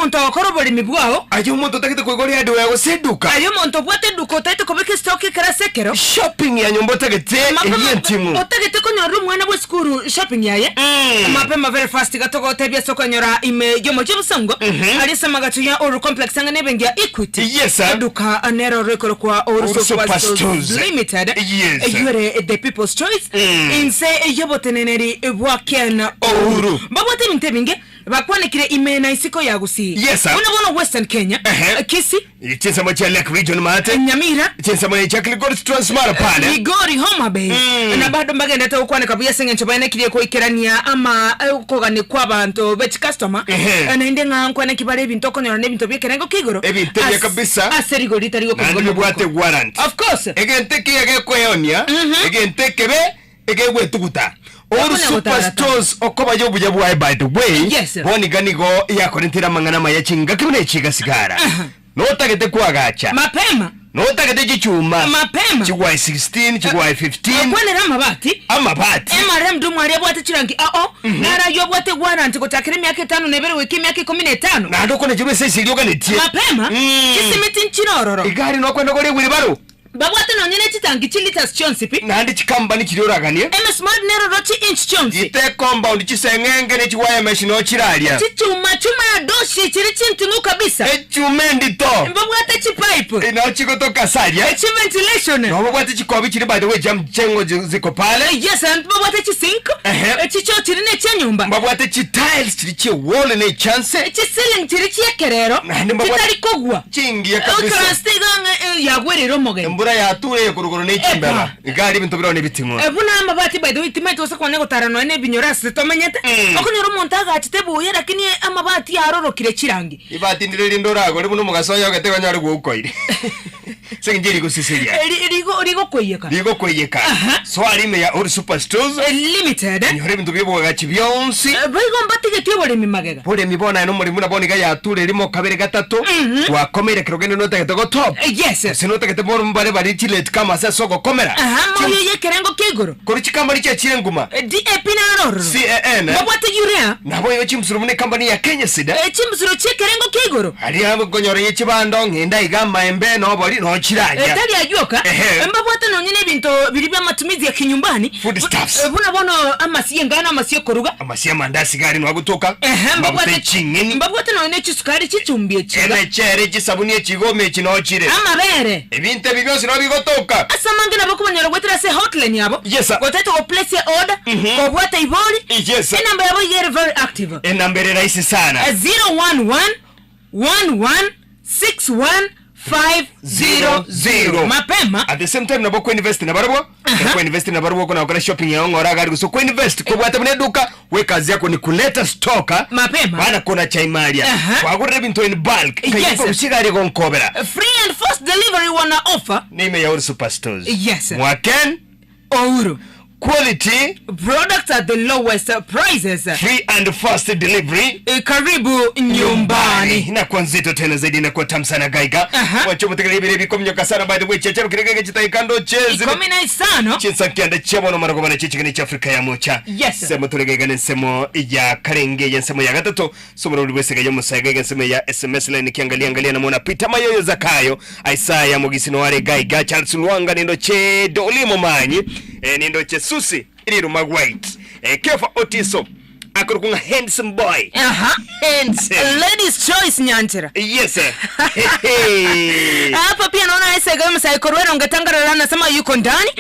omonto ogokora oboremi bwao. Aye omonto otagete koigora hardware gose eduka. Aye omonto obwate eduka otagete kobeka estock ekero ase ekero. Shopping ya nyomba otagete eria enting'u. Otagete konyorera omwana bw'esukuru shopping yaye. Mapema very fast iga togotebia ase okonyora ime y'omochie Bosongo aria ase amagacho ya Uhuru Complex ang'e n'ebenki ya Equity. Yes sir. Eduka nero roikorokwa Uhuru Uhuru Super Super Stores Stores. Limited. Yes. Eyio ere the people's choice. Inse y'oboteneneri bwa Ken Uhuru. Mbabwate ebinto ebinge Bakwanekire ime na isiko ya Gusii. Yes, sir. Buna bono Western Kenya, Ehe. Kisii, Chinsemo chia Lake Region maate. Nyamira, Chinsemo chia Kilgoris Transmara pale. Migori, Homa Bay na bado mbagendete gokwaneka buya ase eng'encho baenekirie goikerania ama okogania kwa abanto be chicustomer. Ehe. Naende ng'a nkwaneki bare ebinto okonyora na ebinto bi'ekerengo kia igoro. Ebinto ebiya As- kabisa. Ase rigori ritari Naende gokorigwa bibwate warrant. Of course. Egento ekiya gekoeonia, egento ekebe Egegwetuguta. Oru Okona Super gotaratara. Stores okoba y'obuya bwaye by the way, Yes. bono iga nigo yakorentire amang'ana amaya chingaki buna echi gasigara. Notagete kwagacha, Mapema. notagete chichuma, Mapema. chigwae 16, chigwae 15, Okwanera amabati. amabati. MRM Dumu aria abwate chirangi ao, naro ayio abwate warranty gochakera emiaka etano na ebere goika emiaka ikomi na etano. Naende okone chirwe ase esiri oganetie. Mapema, chisimiti nchire ororo. Igari nokwenda kore ewheelbarrow. Babwate nonye ne chitangi chi litres chionsi pi. Naende chikambani chiria oraganie. Emisumari neroro chi inch chionsi. Gite compound chiseng'enge ne chiwire mesh noo chiraria. Chichuma chuma ya doshi chiri chinting'u kabisa. Echuma endito. Mbabwate chipipe. Noo chigotoka ase aria. Chi ventilation. Noo babwate chikobi chiri by the way chia mchengo ziko pale. Yes, and babwate chi sink. Ehe. Chichoo chiri ne chia nyomba. Mbabwate chi tiles chiri chie wall ne echanse. Chi ceiling chiri chiekerero. Naende mbabwate. Chitari kogwa. Chingiya kabisa. Oikaranse iga ang'e yagwereire omogeni. Embura yature ekorogoro ne chimbeba. Iga aria ebinto birao nebiting'wa. Buna amabati by the way timaeti gose konya gotara nonya na ebinyoro ase tomenyete. Okonyora omonto agachete buya lakini amabati arorokire chirangi. Ribati ndire rinde oragore buna omogaso oye ogete onyore gwaukoire. Ase eng'encho rigoseseria. Rigo rigokoiyeka. Rigokoiyeka. Aha. Soa rime ya Old Super Stores. Limited. Onyore ebinto bi'oboagachi bionsi. Boigo mbatigetie oboremi magega. Boremi bono aye nomoremi buna bono iga yature rimo kabere gatato, gwakomeire kero kende notagete gotop. Yes. Gose notagete bono mbare bare chilate comers ase ogokomera. Aha, moyo y'ekerengo kia igoro. Korwa chikambani chiachire nguma. DAP naro ororo. CAN. Mbabwate urea. Naboigo chimbusuro buna ekambani ya Kenya Seed. Chimbusuro chi'ekerengo kia igoro. Aria nkonyora ye chibando, ng'ende aiga amaembe, na obori, na ochiraria. Tari ayio oka, Ehe. mbabwate nonye nebinto biria bi'amatumizi ya kinyumbani, Foodstuffs. buna bono amasio engano, amasio okoruga. Amasio amandasi iga aria nwagotoka, Ehe, amaguta mbabwate eching'eni, mbabwate nonye ne chisukari, chichumbi echi iga. emechere, chisabuni, echigoma echi nochire. Amabere. Ebinto ebi bionsi nabo bigotoka. Ase amange nabo okobanyora goetera ase hotline yabo, Yes, sir. gotaete go place order, kobwata ibori, Yes, sir. enamba yabo iga ere very active. Enamba ere rahisi sana. 011 11 61 500 mapema. At the same time nabo koinvest nabarabwo. Aha. Koinvest nabarabwo okona gokora shopping yao ng'ora agari gose koinvest kobwate buna eduka we kazi yako ni kuleta stock Mapema. bana kona chaimaria Aha. kwagorera ebinto in bulk Yes. kaigo gosigari gonkobera Free and fast delivery wana offer. nime ya Uru Superstores. Yes. Mwaken Ouru. Quality Products at the lowest prices. Free and fast delivery. Karibu nyumbani. Inakuwa nzito tena zaidi inakuwa tamu sana gaiga. Aha. Wacho mutegere ibere bikomnyoka sana by the way chechero kirege chitaika ndo chezi. Ikumi na isano. Chinsa kianda chiabono mara kobana chichigani cha Afrika ya mocha. Yes. Semo turegega nensemo ya karenge ya nsemo ya gatato. Somo ruri wese ga musa ga nsemo ya SMS line kiangalia angalia namuona Peter Mayoyo Zakayo, Isaiah Mugisino ware gaiga Charles Luanga nindo che Dolimo Manyi, nindo che Susi Iriru White. Kefa Otiso akurukunga handsome boy. Aha. Handsome. Ladies choice nyanchera. Yes. sir. Hey. Hapa pia naona Isaac Musa Korwero ngetangarara anasema yuko ndani.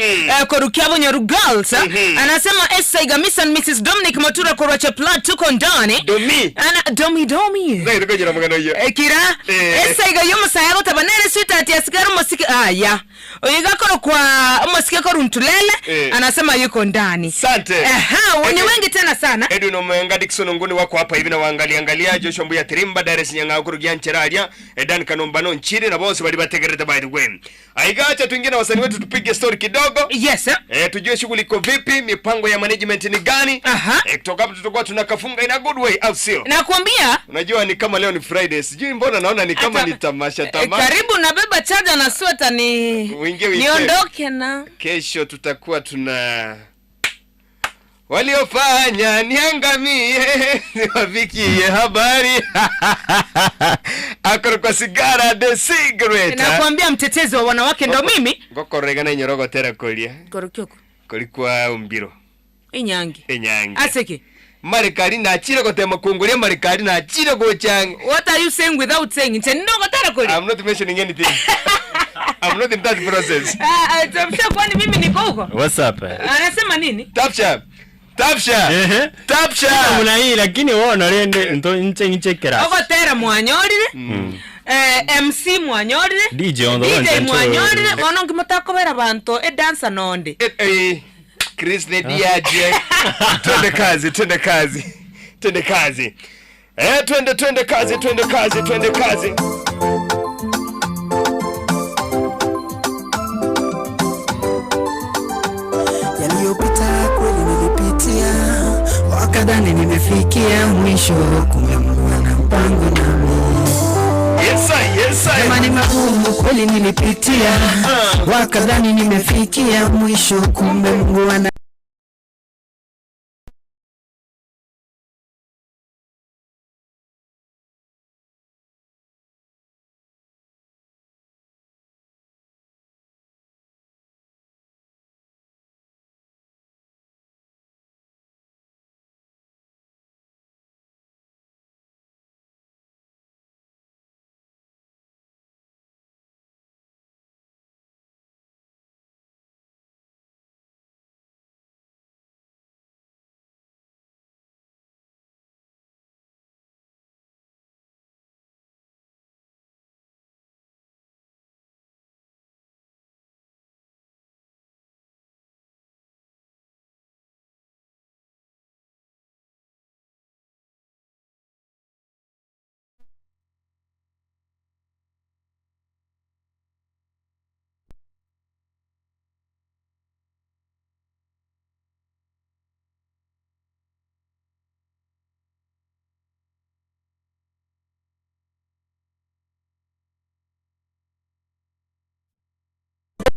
Korukia Bonyoru Girls. Anasema Isaac Mr and Mrs Dominic Matura Korwa Cheplat tuko ndani. Domi. Ana Domi Domi. Ngai rikojera mugano iyo. Kira Esaiga yomusaya gotaba nere sweetheart yasigara omosike aya oyo kwa omosike koruntulele anasema yuko ndani. Sante. Aha, ni wengi tena sana. Edwin Omwenga Dickson Nguni wako hapa hivi na waangalia angalia Joshua Mbuya Tirimba Darius Nyang'ao kurugia Ncheraria Edan Kanombano Nchiri na bonse bali bategerete by the way. Aigacha tuingie na wasanii wetu tupige story kidogo. Yes. Sir. Tujue shughuli iko vipi, mipango ya management ni gani? Aha. Kutoka hapo tutakuwa tunakafunga in a good way au sio? Nakwambia Unajua ni kama leo ni Friday, sijui mbona naona ni kama ni tamasha tamasha. Karibu nabeba charger na sweta ni Uingie weekend. niondoke na Kesho tutakuwa tuna Waliofanya niangamie ziwafikie habari akorokwa sigara the cigarette. Nakwambia mtetezi wa wanawake ndo mimi. Ngokorega na inyoro gotera koria Korokioko. kori kwa umbiro Enyange. Enyange. Aseke. Marekani nachire gotema kunguria Marekani nachire gochang'e. What are you saying without saying? Inche nogotera koria. I'm not mentioning anything. I'm not in that process. Ah, ah, Tapsha kwani mimi niko huko? What's up? Anasema nini? Tapsha. Tapsha. Ehe. Tapsha. Muna hii lakini wono rende nto inche inchekera. Ogotera mwanyorire. Eh, MC mwanyorire. DJ on the DJ ones and twos. mwanyorire. Bono nki motakobera banto e dancer nonde. Eh, eh, Chris Lady aje. Twende kazi, twende kazi. Twende kazi. Eh, twende twende kazi, twende kazi, twende kazi. Yaliyopita kweli nilipitia, wakadhani nimefikia mwisho, kumbe Mungu ana mpango nami. Yes sir, yes sir. Jamani, magumu kweli nilipitia, wakadhani nimefikia mwisho, kumbe Mungu ana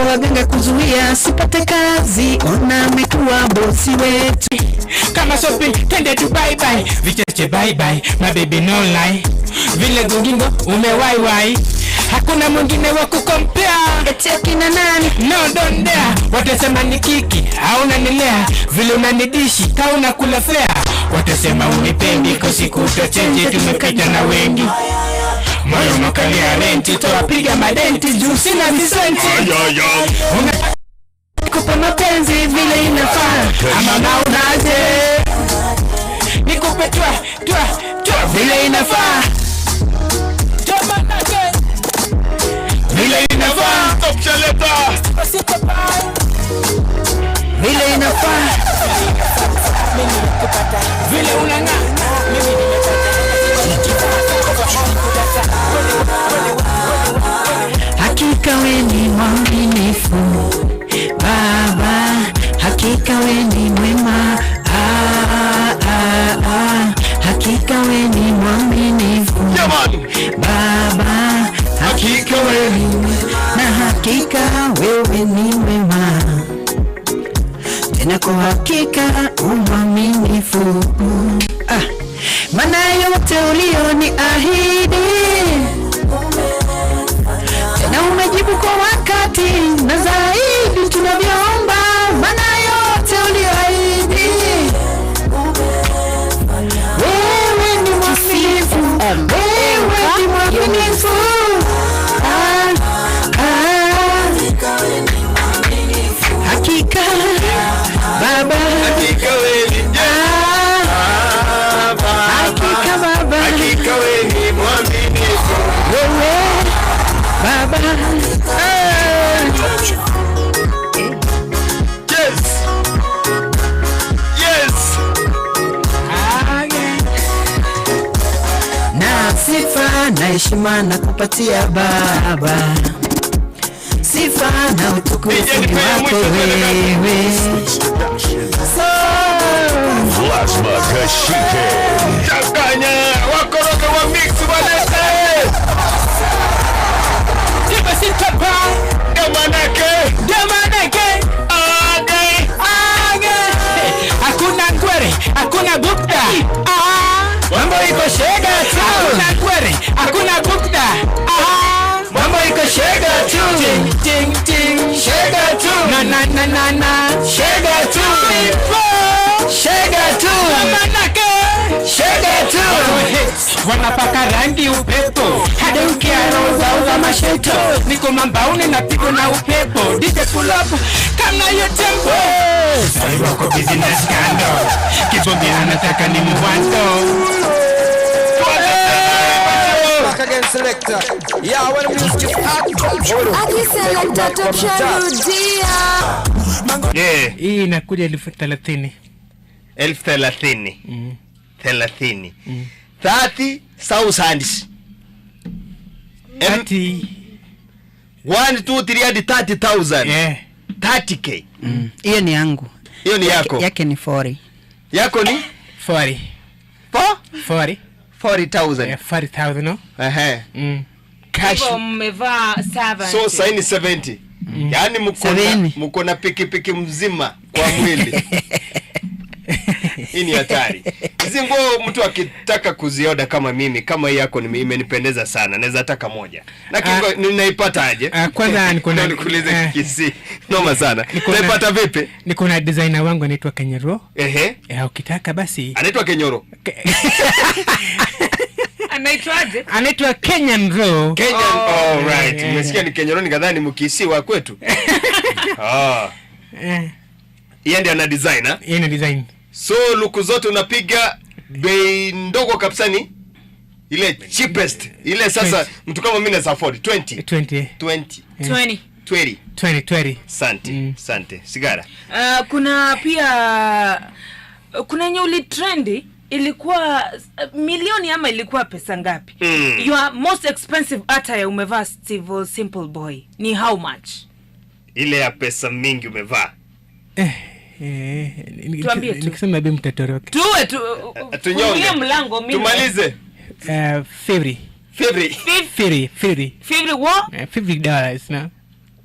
waganga kuzuia sipate kazi, ona amekuwa bosi wetu. Kama shopping twende tu bye bye, vicheche bye bye, my baby no lie, vile gungingo umewaiwai, hakuna mwingine wa kukompea. Eti akina nani? No don't dare, watasema ni kiki au unanilea, vile unanidishi ka unakula fea, watasema unipendi kosikutochenje, tumepita na wengi moyo makalia renti, towapiga madenti juu sina visenti. Kupa mapenzi vile inafaa, ama naonaje? Nikupe twa twa twa vile inafaa, vile inafaa, vile inafaa, vile unang'aa. Hakika we ni mwaminifu Baba, hakika we ni mwema ah, ah, ah. Hakika we ni mwaminifu Baba, hakika we ni mwema na hakika wewe ni mwema tena kwa hakika umwaminifu ah. Maana yote ulioniahidi tena umejibu kwa wakati na zaidi tunavyoomba, maana yote uliyoahidi, wewe ni mwaminifu, wewe ni mwaminifu. Ah, ah. Hakika Baba, hakika wewe ni ah, hakika Baba, hakika wewe ni mwaminifu, wewe Baba. Yes. Yes. Na sifa na heshima na kupatia Baba, sifa na utukufu ni wako wewe. Plasma Kashike. Changanya wakoroge wa mix walete. Ndio manake. Ndio manake. Age. Age. Hakuna Na na na na. Shega tu. Shega tu. Shega tu. Wanapaka rangi upepo, hadeukia roho zao za masheto. Niko mambauni napigwa na upepo, DJ pull up kama hiyo tempo. Sai wako busy na scandal, kibonge anataka ni mwanzo. Back again, selector. Yeah, when the music is hot, Akiselekta tusharudia. Yeah. Hii inakuja 30,000. 30,000. 30. 30,000. 30. 1 2 3 hadi 30,000. Yeah. 30k. Hiyo ni yangu. Hiyo ni yako. Yake ni 40. Yako ni 40. 4 40. 40,000. Yeah, 40,000 no? Ehe. Cash. Hivyo mmevaa 70. So saini 70. Yaani mko na Sabini. mko na pikipiki mzima kwa mwili. Hii ni hatari. Hizi nguo mtu akitaka kuzioda kama mimi, kama hii yako imenipendeza sana, naweza taka moja. Na kingo ninaipata aje? Kwanza niko na Ndio nikuulize kisi. Noma sana. Niko na- Naipata vipi? Niko na designer wangu anaitwa Kenyero. Ehe. Ukitaka basi. Anaitwa Kenyoro. Anaitwaje? Anaitwa Kenyan Ro. Kenyan. Oh, right. Nimesikia ni Kenyoro nikadhani mkisi wa kwetu. Ah. Yeye ndiye ana design, ha? Yeye ana design. So luku zote unapiga bei ndogo kabisa ni ile cheapest. Ile sasa mtu kama mimi naweza afford 20. 20. 20. 20. 20. 20, 20. Asante. Asante. Sigara. Kuna pia kuna yenye ulitrendi ilikuwa milioni ama ilikuwa pesa ngapi? Your most expensive attire umevaa Steve Simple Boy ni how much? Ile ya pesa mingi umevaa. Tuambie tu. Nikisema bei mtatoroka. Tuwe tu Tunyonge. fungulie mlango mimi. Tumalize. 50. 50. 50, 50. 50 what? $50 no?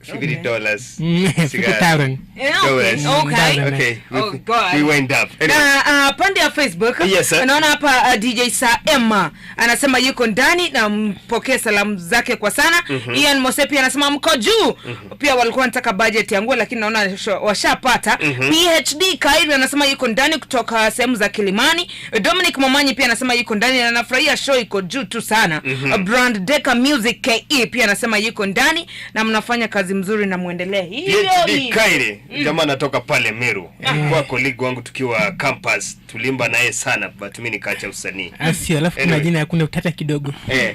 $50. 50,000. Yeah, okay. Dollars. Okay. Okay. Oh, God. We wind up. Anyway. Na pande ya Facebook Yes, sir. naona hapa DJ Sa Emma anasema yuko ndani na mpokee salamu zake kwa sana. Ian Mosepi anasema mko juu. Pia walikuwa wanataka budget ya nguo lakini naona washapata. PhD Kairi anasema yuko ndani kutoka sehemu za Kilimani. Dominic Momanyi pia anasema yuko ndani na anafurahia show iko juu tu sana. Brand Decker Music KE pia anasema yuko ndani na mnafanya kazi mzuri na muendelee hivyo PhD hivyo. Kairi jamaa anatoka pale Meru. Alikuwa colleague wangu tukiwa campus, tulimba naye sana but mimi nikaacha usanii. Sio, alafu kuna Anyway. jina hakuna utata kidogo.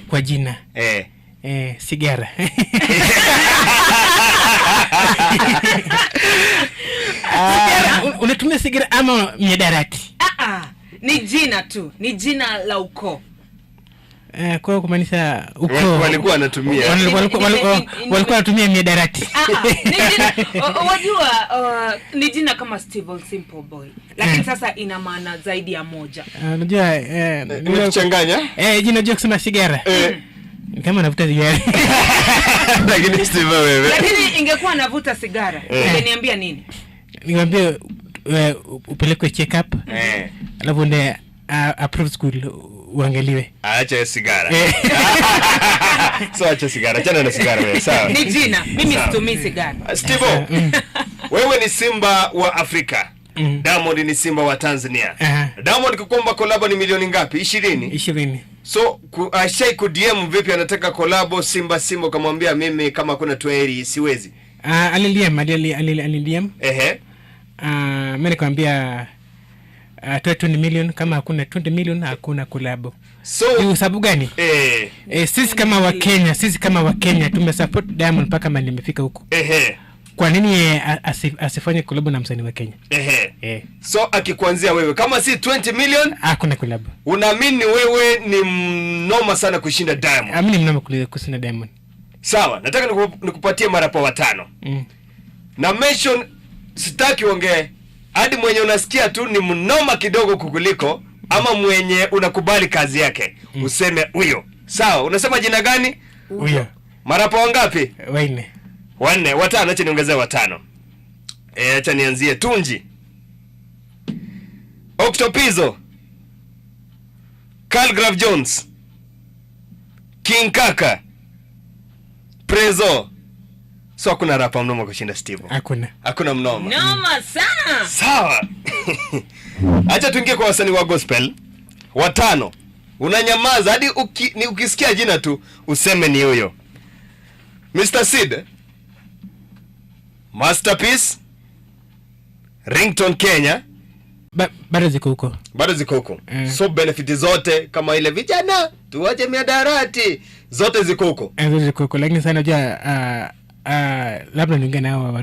Kwa jina. Sigara. Sigara, unatumia sigara ama miadarati? Ni jina tu, ni jina la ukoo. Kwa kumaanisha ukoo. Walikuwa wanatumia. Walikuwa wanatumia miadarati. Ni jina, wajua, ni jina kama Steve Simple Boy. Lakini sasa ina maana zaidi ya moja. Unajua, Nimekuchanganya? Jina unajua kusema sigara. Ni kama navuta sigara. Lakini Steve wewe. Lakini ingekuwa navuta sigara, ungeniambia nini? Niambie upelekwe check up. Alafu uende approved school uangaliwe. Acha sigara. So acha sigara, achana na sigara wewe, sawa. Ni jina, mimi Sawa. situmii sigara. Steve, wewe ni simba wa Afrika. Diamond ni simba wa Tanzania. Diamond kukomba collab ni milioni ngapi? 20. 20. So ashai ku DM vipi anataka collab Simba Simba, ukamwambia mimi kama kuna 20 siwezi. Aliliem, aliliem. Ehe. Mimi nikamwambia toa 20 million, kama hakuna 20 million hakuna collab. So juu sababu gani? Sisi kama wa Kenya, sisi kama wa Kenya tumesupport Diamond mpaka mahali nimefika huko. Kwa nini yeye asifanye collab na msanii wa Kenya? So akikuanzia wewe kama si 20 million hakuna collab. Unaamini wewe ni mnoma sana kushinda Diamond? Amini mnoma kushinda Diamond. Sawa, nataka nikupatie marapa watano. Na mention sitaki uongee hadi mwenye unasikia tu ni mnoma kidogo kukuliko ama mwenye unakubali kazi yake. Useme huyo. Sawa, unasema jina gani? Huyo. Marapa wangapi? Wanne. Wanne, watano, acha niongezee watano. Acha nianzie Tunji. Octopizzo. Khaligraph Jones. King Kaka. Prezo. So hakuna rapa mnoma kushinda Steve. Hakuna. Hakuna mnoma. Noma sana. Sawa. Acha tuingie kwa wasanii wa gospel watano. Unanyamaza hadi uki, ni ukisikia jina tu useme ni huyo. Mr. Sid, Masterpiece, Ringtone Kenya Ba, bado ziko huko. bado ziko huko. So benefit zote kama ile vijana tuache miadarati zote ziko huko. Eh, zote ziko huko lakini sana unajua labda niongee nao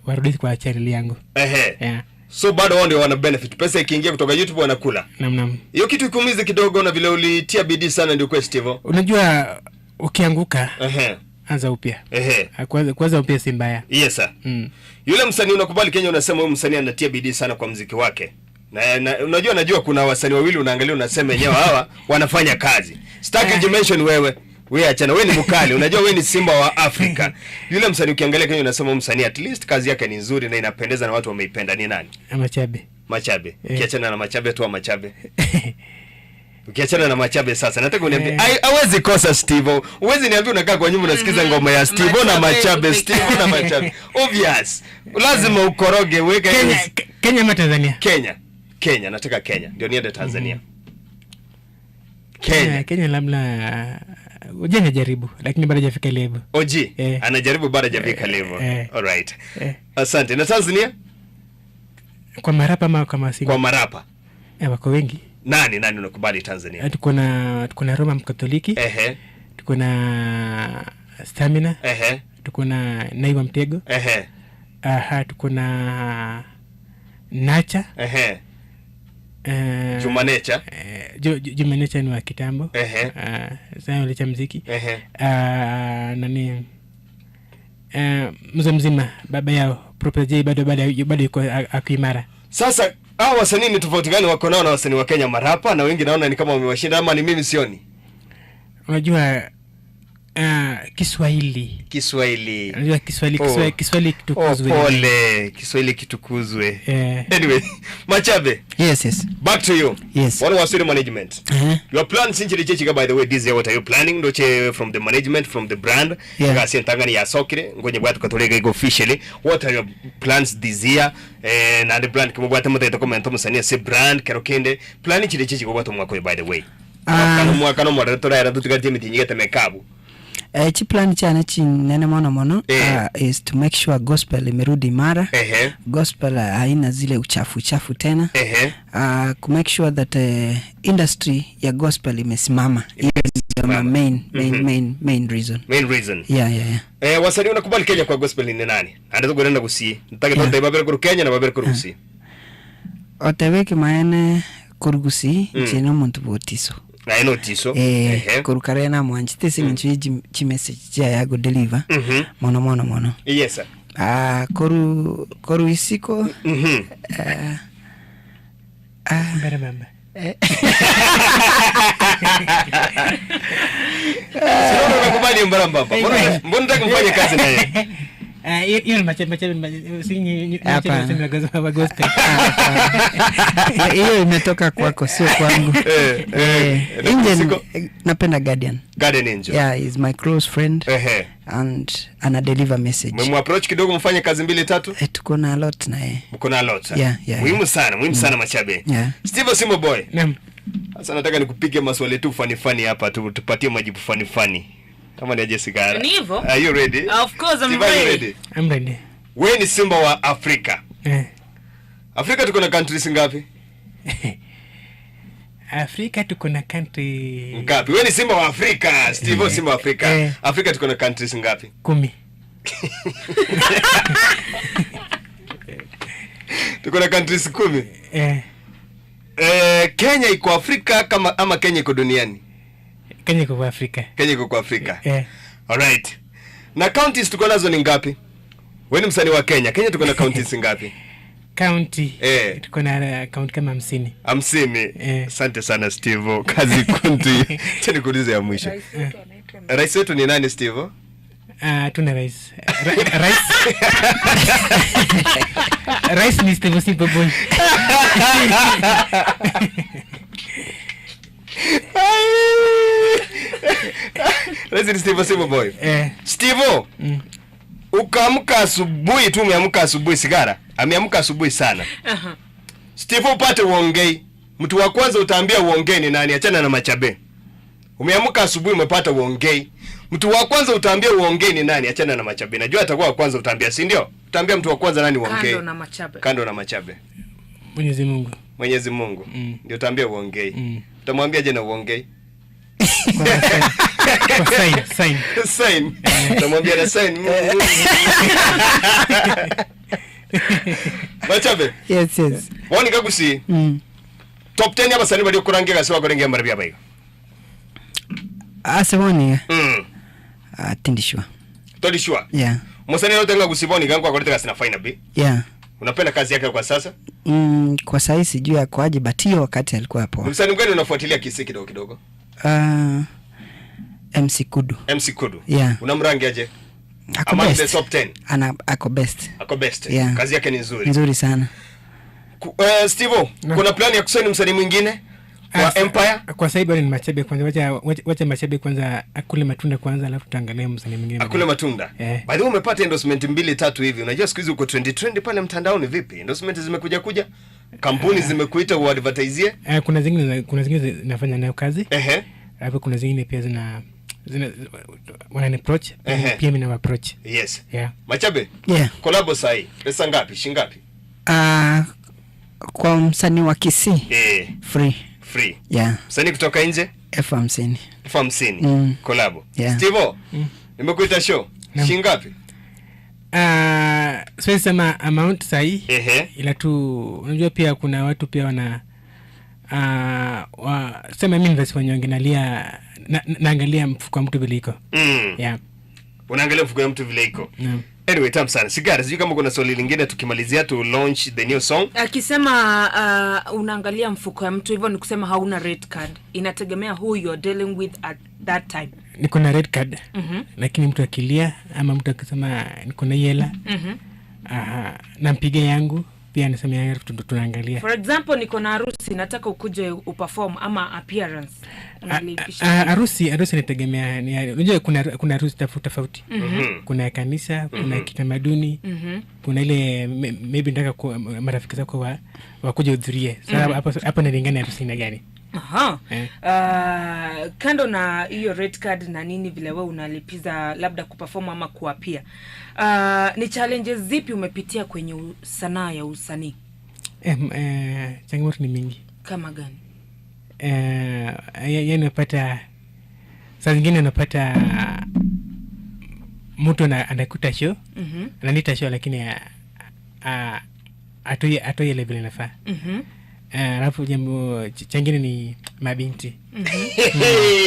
warudi kwa channel yangu. Ehe. Yeah. So bado wao ndio wana benefit. Pesa ikiingia kutoka YouTube wanakula. Naam, naam. Hiyo kitu ikuumize kidogo na vile ulitia bidii sana ndio kwa Steve. Unajua ukianguka Ehe. anza upya. Ehe. Kuanza upya si mbaya. Yes sir. Yule msanii unakubali Kenya, unasema huyu msanii anatia bidii sana kwa mziki wake. Na unajua najua kuna wasanii wawili unaangalia unasema wenyewe hawa wanafanya kazi. Sitaki kumention wewe. Wewe achana, wewe ni mkali, unajua wewe ni simba wa Afrika. Yule msanii ukiangalia Kenya unasema huyu msanii at least kazi yake ni nzuri na inapendeza na watu wameipenda ni nani? Machabe. Machabe. Ukiachana na Machabe tu wa Machabe. Ukiachana na Machabe sasa nataka uniambie hawezi kosa Steve. Huwezi niambia unakaa kwa nyumba unasikiza ngoma ya Steve na Machabe Machabe, peke Steve na Machabe. Obvious. Lazima ukoroge uweke Kenya, Kenya ama Tanzania? Kenya. Kenya, nataka Kenya. Ndio niende Tanzania. Kenya. Kenya labda uje anajaribu lakini bado hajafika level. OG anajaribu bado hajafika level. All right. Asante. Na Tanzania? Kwa marapa ama kwa masingo? Kwa marapa. Wako wengi. Nani unakubali Tanzania? Tuko na Roma Mkatoliki. Ehe. Tuko na Stamina. Ehe. Tuko na Naiwa Mtego. Ehe. Aha, tuko na Nacha. Ehe. Juma Nature. Juma Nature ni wa kitambo. Ehe. Sasa alicha muziki. Ehe. Nani? Mzee mzima baba yao Prophet J bado yuko akuimara. Sasa hao wasanii ni tofauti gani wako nao na wasanii wa Kenya marapa? Na wengi naona ni kama wamewashinda ama ni mimi sioni? Unajua Kiswahili. Kiswahili. Unajua Kiswahili, Kiswahili kitukuzwe. Oh, pole. Kiswahili kitukuzwe. Anyway, Machabe. Yes, yes. Back to you. Yes. One was studio management. Your plans in Chile by the way this year what are you planning? Ndoche from the management, from the brand. Yeah. Ngasi ntangani ya sokire ngoje bwatu katoleka iko officially. What are your plans this year? Na the brand kimwe bwatu mutete comment musania se brand kero kende. Plan Chile Chichi bwatu mwako by the way. Mwaka no mwaka no mwaka torera tutugatie mitinyigete mekabu. Chi plan chane chinene mono mono is to make sure gospel imerudi imara. Gospel haina zile uchafu uchafu tena. Ku make sure that industry ya gospel imesimama. Hiyo ndio main reason. Main reason. Yeah, yeah, yeah. Wasanii unakubali Kenya kwa gospel ni nani? Anaweza kwenda kusi. Nataka tonde babere kuru Kenya na babere kuru kusi. Otebeke maene kurugusi chino muntu botiso. Na eno tiso. Kurukare na mwanchi tese nchi chi message cha ya go deliver. Mono mono mono. Yes sir. Koru isiko. Mbere mama. Sio unakubali mbara mbamba. Mbona unataka mfanye kazi na yeye? Hiyo ni mache si ni wa gospel. Hiyo imetoka kwako sio kwangu. Angel, napenda Guardian. Guardian Angel. Yeah, he's my close friend. And ana deliver message. Mmemu approach kidogo mfanye kazi mbili tatu? Tuko na lot na yeye. Mko na lot. Yeah, yeah. Muhimu sana, muhimu sana Machabe. Yeah. Steve Simple Boy. Naam. Sasa nataka nikupige maswali tu funny funny hapa tu tupatie majibu funny funny. Kama ni Jessica. Ni hivyo? Are you ready? Of course I'm Steve, are you ready. ready? I'm ready. Wewe ni simba wa Afrika. Afrika tuko na countries ngapi? Afrika tuko na country ngapi? Wewe ni simba wa Afrika, Steve simba wa Afrika. Afrika tuko na countries ngapi? 10. Tuko na countries 10. Kenya iko Afrika kama ama Kenya iko duniani? Kenya iko kwa Afrika. Kenya iko kwa Afrika. All right. Na counties tuko nazo ni ngapi? Wewe ni msanii wa Kenya. Kenya tuko na counties ngapi? County. Tuko na county kama 50. 50. Asante sana Steve. Kazi kunti. Acha nikuulize ya mwisho. Rais wetu ni nani Steve? Tuna rais. Rais. Rais ni Steve Simple Boy. Rais ni Steve Simple Boy. Steve. Ukaamka asubuhi tu, umeamka asubuhi, sigara ameamka asubuhi sana. Steve, upate uongei, mtu wa kwanza utaambia uongei ni nani? Achana na Machabe. Umeamka asubuhi umepata uongei, mtu wa kwanza utaambia uongei ni nani? Achana na Machabe. Najua atakuwa wa kwanza utaambia, si ndio? Utaambia mtu wa kwanza nani uongei? Kando na Machabe. Kando na Machabe. Mwenyezi Mungu. Mwenyezi Mungu ndio utaambia uongei. Utamwambia je na uongei? Kwa sign, sign. Sign. Utamwambia na sign. Machabe. Yes, yes. Woni kagusi. Top 10 y'abasani bari kurangega se bakorengea mara byabayiga. Ase boni tindi sure. Toli sure. Yeah. Musani yote nga gusiboni gangu akorete kasi na fine bi. Yeah. Unapenda kazi yake kwa sasa? Kwa sahii sijui akoaje but hiyo wakati alikuwa poa. Msanii gani unafuatilia kisi kidogo kidogo? MC Kudu. MC Kudu. Yeah. Unamrangi aje? Ako Among best. the top 10. Ana ako best. Ako best. Yeah. Kazi yake ni nzuri. Nzuri sana. Steve, kuna plan ya kusaini msanii mwingine kwa Empire? Kwa sasa bado ni Machabe kwanza, wacha Machabe kwanza akule matunda kwanza, alafu tutaangalia msanii mwingine. Akule matunda. By the way, umepata endorsement 2-3 hivi. Unajua siku hizi uko 2020 pale mtandaoni vipi? Endorsement zimekuja kuja? Kampuni zimekuita uadvertise? Kuna zingine zinafanya nayo kazi. Alafu kuna zingine pia zina wanani approach, pia mimi na approach. Yes. Yeah. Machabe? Yeah. Collabo sahi. Pesa ngapi? Shilingi ngapi? Kwa msanii wa Kisii. Free. Free. Yeah. Msanii kutoka nje? 50,000. 50,000. Collabo. Yeah. Steve, nimekuita show. Shilingi ngapi? Siwezi sema amount sahi. Ila tu unajua pia kuna watu pia wana sema mimi invest wenye nalia naangalia mfuko wa mtu vile iko. Yeah. Unaangalia mfuko wa mtu vile iko. Anyway, tamu sana. Sigara, sijui kama kuna swali lingine tukimalizia tu launch the new song. Akisema unaangalia mfuko wa mtu hivyo ni kusema hauna red card. Inategemea who you're dealing with at that time. Niko na red card. Lakini mtu akilia ama mtu akisema niko na hela, nampigia yangu pia anasema yangu tunaangalia. For example, niko na harusi nataka ukuje uperform ama appearance. Unalipisha. Harusi inategemea ni, unajua kuna harusi tofauti. Kuna ya kanisa, kuna kitamaduni, kuna ile maybe nataka marafiki zako wakuje hudhurie. Sasa hapo inalingana harusi ina gani. Kando na hiyo red card na nini vile wewe unalipiza labda kuperform ama kuapia, ni challenges zipi umepitia kwenye sanaa ya usanii? Changamoto ni mingi. Kama gani? Yaani unapata saa zingine unapata mtu anakuta show, ananiita show lakini atoi ile vile inafaa. Alafu jambo chengine ni mabinti.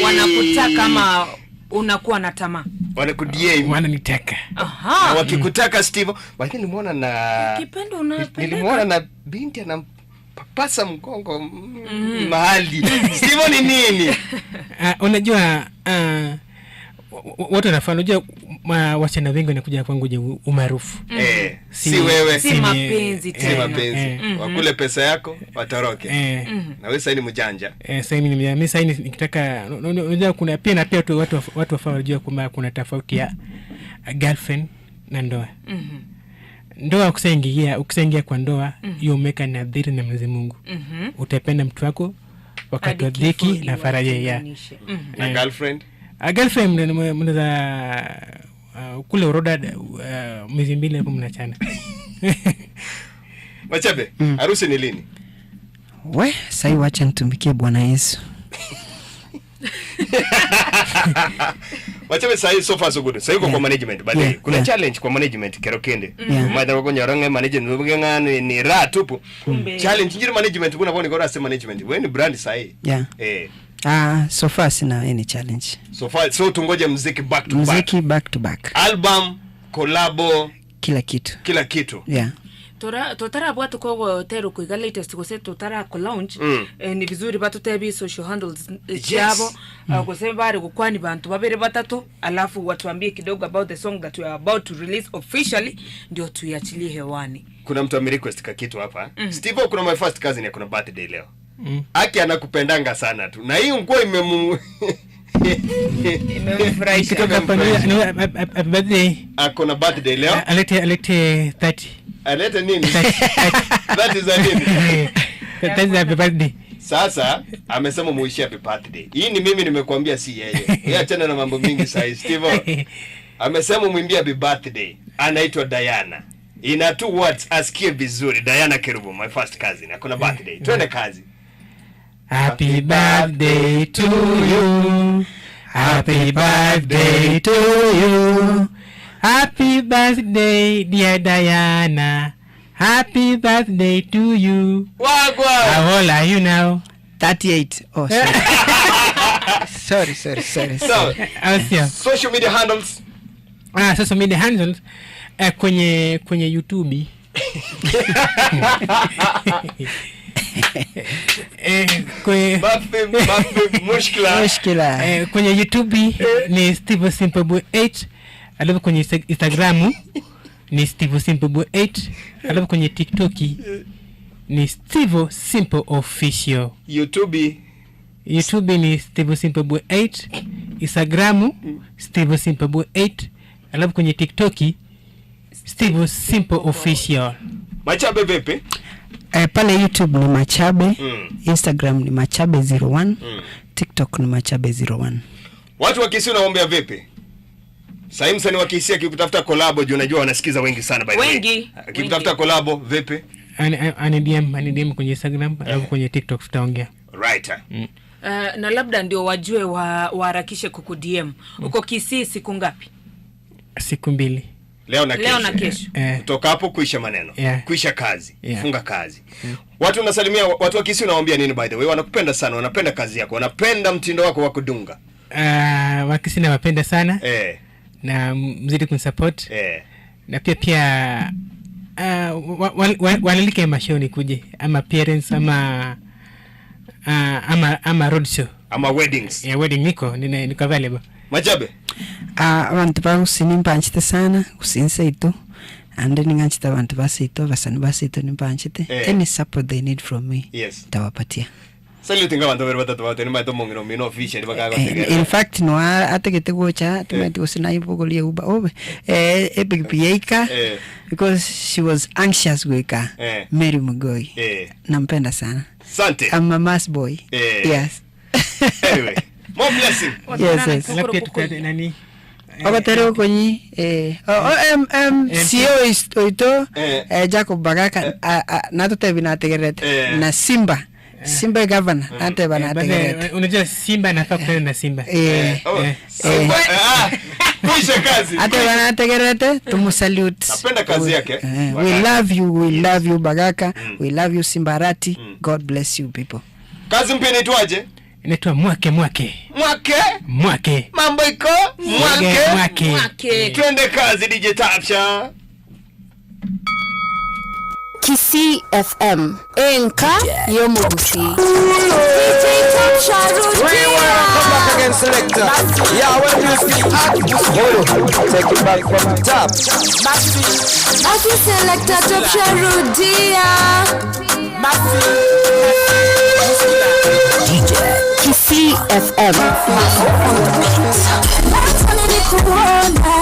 Wanakutaka ama unakuwa na tamaa? Wanaku-DM. Wananitaka. Na wakikutaka Steve, lakini nilimuona na Kipendo unapendeka. Nilimuona na binti anampapasa mgongo mahali. Steve ni nini? Unajua, watu wanafaa, unajua, wasichana wengi wanakuja kwangu je umaarufu. Si wewe. Si mapenzi Si tena. mapenzi. Wakule pesa yako watoroke. Na wewe sasa ni mjanja. Sasa mimi ni mjanja. Mimi sasa nikitaka, unajua kuna pia na pia tu watu wafaa wajue kwamba kuna tofauti ya girlfriend na ndoa. Ndoa ukishaingia kwa ndoa, hiyo umeweka nadhiri na Mwenyezi Mungu. Utapenda mtu wako wakati wa Hadi kifo dhiki na faraja ya. iwatenganishe. Na girlfriend? Girlfriend mnaweza kule uroda miezi 2 hapo mnachana. Machabe, harusi ni lini? We, sasa wacha nitumikie Bwana Yesu. Machabe, sasa so far so good. Sasa yuko kwa management, but kuna challenge kwa management kero kende. Maana wako nyaronge management nganga ni raha tupu. Challenge njiri management kuna boni kwa rasa management. Wewe ni brand sasa. So far sina any challenge. So far so tungoje muziki back to back. Muziki back to back. Album, collabo, kila kitu. Kila kitu. Totara bwatu kogo teru kuiga latest gose totara ko launch. Ni vizuri batu tebi social handles chabo. Gose bari gukwani bantu babere batatu, alafu watuambie kidogo about the song that we are about to release officially ndio tuiachilie hewani. Kuna mtu ame request ka kitu hapa. Steve, kuna my first cousin ya kuna birthday leo. Aki anakupendanga sana tu. Na hii nguo imemu Imemfurahisha. Kutoka hapa happy birthday. Ako na birthday leo. Alete alete 30. Alete nini? That is a nini? That is happy birthday. Sasa amesema muishie happy birthday. Hii ni mimi nimekuambia, si yeye. Yeye achana na mambo mingi sahi Steve. Amesema mwimbie happy birthday. Anaitwa Diana. Ina two words, asikie vizuri. Diana Kerubo, my first cousin. Akona birthday. Twende kazi. Happy birthday to you. Happy birthday to you. Happy birthday dear Diana. Happy birthday to you. Wagwa. How old are you now? 38. Oh, sorry. sorry, sorry, sorry. So, sorry. Au sio? social media handles. Ah, social media handles kwenye kwenye YouTube. Kwenye Mafi, mafi, mushkila. Mushkila. Kwenye YouTube ni Steve Simple Boy 8, alafu kwenye Instagram ni Steve Simple Boy 8, alafu kwenye TikTok ni Steve Simple Official. YouTube. YouTube ni Steve Simple Boy 8, Instagram Steve Simple Boy 8, alafu kwenye TikTok Steve Simple Official. Machabe vipi? Pale YouTube ni Machabe, Instagram ni Machabe 01, TikTok ni Machabe 01. Watu wa Kisii unawaambia vipi? Sasa msanii wa Kisii akikutafuta kolabo, juu unajua wanasikiza wengi sana by the way. Wengi, Akikutafuta kolabo vipi? Ani DM, ani DM kwenye Instagram, alafu kwenye TikTok tutaongea. Right. Na labda ndio wajue waharakishe kuku DM. Uko Kisii siku ngapi? Siku mbili. Leo na kesho. Leo na kesho. Kutoka hapo kuisha maneno. Yeah. Kuisha kazi. Yeah. Funga kazi. Watu unasalimia watu wa Kisii unawaambia nini by the way? Wanakupenda sana, wanapenda kazi yako, wanapenda mtindo wako wa kudunga. Wakisii nawapenda sana. Na mzidi kunisupport. Na pia pia walalike mashow nikuje ama appearance ama ama road show ama weddings. Yeah, wedding niko niko available. Machabe. Abantu bagusini mpanchite sana gusinseito ande ning'anchite abantu baseito abasani baseito nimpanchite. Any support they need from me, Yes. ntawapatia. Salute nga bantu bere batatu batene maito mongero mino official bakaga. In fact no ategete gocha timati gose naibogoria uba obe epikipiki yaika because she was anxious gwika. Mary Mugoi, nampenda sana. Sante. I'm a mass boy. Yes. Anyway, more blessing. Yes, yes. Labda tukate nani? Obatere okonyi CEO oito Jacob Bagaka natutebi nategerete na Simba Simba governor nateba nategerete. Unajua Simba anafaa kutana na Simba. Simba, kuisha kazi. Ateba nategerete tumusalute. Napenda kazi yake. We love you, we love you Bagaka, we love you Simbarati. God bless you people. Kazi mpya inaitwaje? Inaitwa Mwake Mwake. Mwake? Mwake. Mambo iko mwake. Mwake. Mwake. Twende kazi DJ Tapsha. Kisii FM. Enka yomugusi. DJ Tapsha rudia. Come back again, selector. Yeah, when music hot, hold on. Take it back from the top. Basi selector Tapsha rudia. Kisii FM. Nilikuona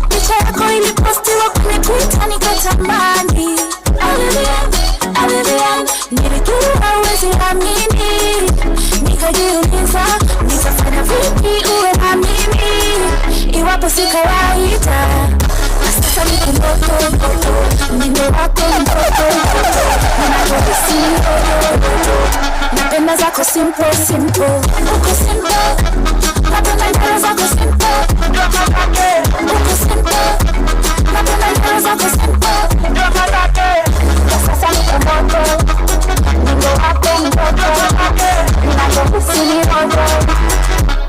picha yako ilipostiwa kwenye Twitter nikatamani. Alivia, nilijua huwezi amini. Nikajiuliza nitafanya vipi uwe na mimi iwapo si kawaida. Na sasa niko moto moto, mimi wako mtoto mtoto, ninakuhisi napenda zako simple simple, uko simple, napenda nywele zako simple, uko simple, napenda nywele zako simple. Na sasa niko moto, mimi wako mtoto, ninakuhisi ni moto,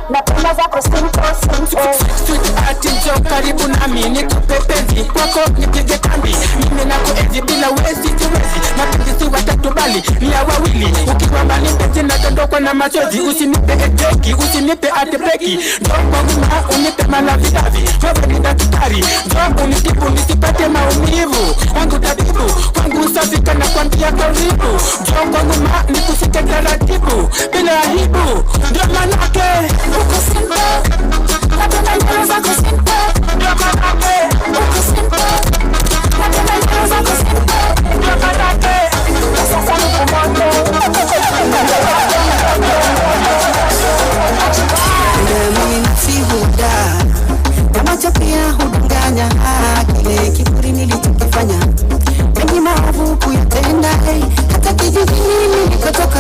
napenda zako simple simple. Sweetheart, njoo karibu nami nikupe penzi kwako nipige kambi, mimi nakuenzi bila wezi siwezi, mapenzi si watatu bali ni ya wawili, ukiwa mbali mpenzi nadondokwa na machozi, usinipe ejeki usinipe atebeki, njoo kwangu na unipe malavidavi, wewe ni daktari, njoo unitibu nisipate maumivu, kwangu tabibu, kwangu safi kana kwamba Nakwambia karibu, njoo kwangu ma nikushike taratibu bila aibu, ndio manake Uko simple, napenda nywele zako simple. ndio manake Uko simple, napenda nywele zako simple. ndio manake na sasa nikumote Mwenye nafsi huda na macho pia hudanganya. Kile kiburi nilichokifanya mengi maovu kuyatenda, hey, hata kijijini nilikotoka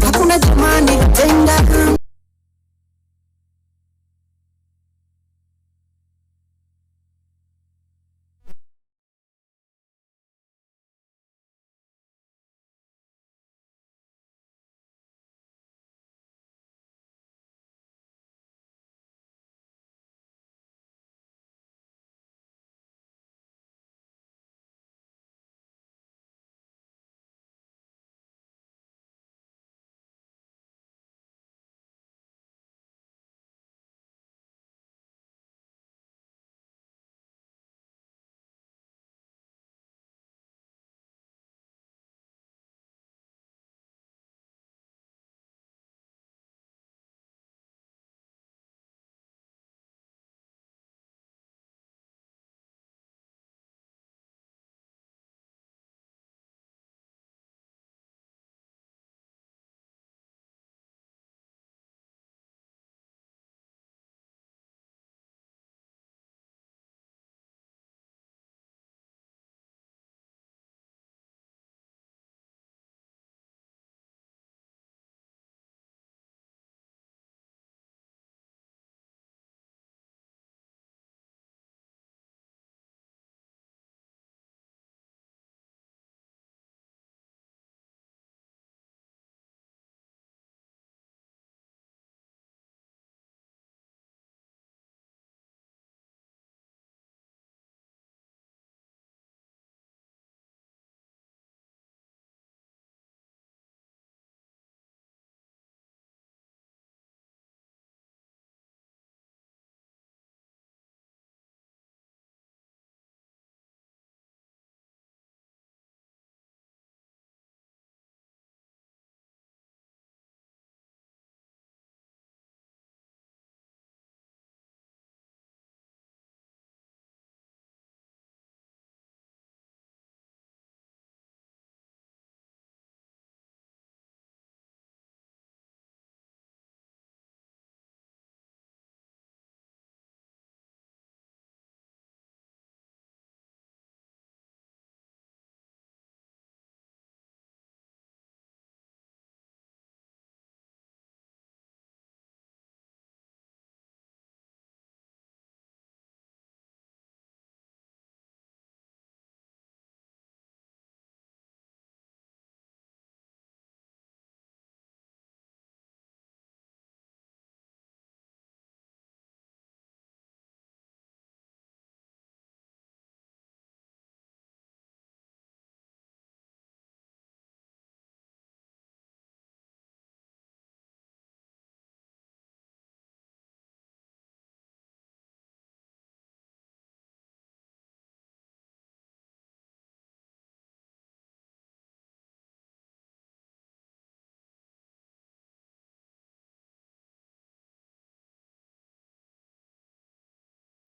hakuna jema nilitenda.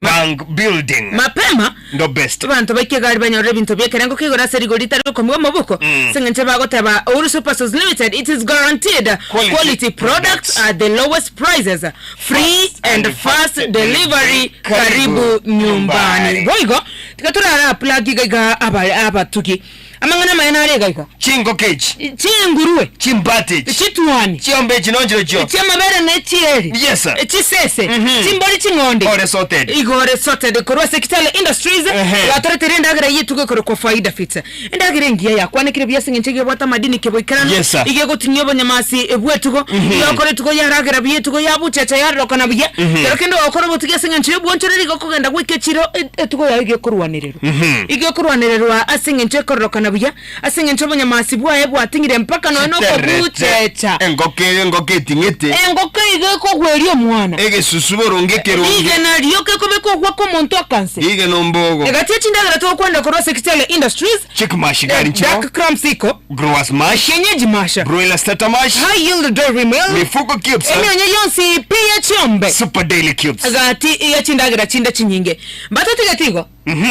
Bank building Mapema ndo best. Abanto baike egari banyore ebinto bi'ekerengo keigoro ase rigori ritari gokomigwa amaboko. Ase eng'encho bagoteba Uhuru Superstores Limited it is guaranteed Quality quality products at the lowest prices, free and fast delivery karibu nyumbani. Boigo tiga torara plug iga iga aba abatugi amang'ana amaya nare iga iga Chingo echi. Chingurue. Chimbati echi. Chituani. Chiombe echi nonchire chio. Chiamabere ne chieri. Yes sir. Chisese. Chimbori ching'onde. Ore sorted. Igo ore sorted korwa ase Kitale Industries. Gatoretere endagera eyio etugo ekorokwa Faida Fits. Endagera engiya yakwanekire buya ase eng'encho egebwate amadini keboikeranu. Yes sir. Iga egotinyia obonyamasi bw'etugo. Iga okora etugo yaragera buya etugo yabuchecha yarorokana buya. Kero kende ogokora obotugi ase eng'encho y'obwanchoreri igo okogenda goika echiro etugo yago iga ekorwa. gekorwanererwa. Igo ekorwanererwa ase eng'encho ekororokana buya, ase eng'encho obonyamasi bwaye bwating'ire mpaka nonya na okobuchecha. Engoko eyo engoko eting'ete. Engoko igo ekogweria omwana. Egesusu boronge ekeronge. Rigena rioka ekobekwa ogwaka omonto akanse. Rigena ombogo. Egati ye chindagera togokwanera korwa ase Kitale Industries. Chick mash gari nchiro. Dark crumbs iko. Growers mash. Kienyeji mash. Broiler starter mash. High yield dairy meal. Mifugo cubes. Emionye yonsi pi ye chiombe. Super daily cubes. Egati ye chindagera chinde chinyinge. Mbatotigeti igo.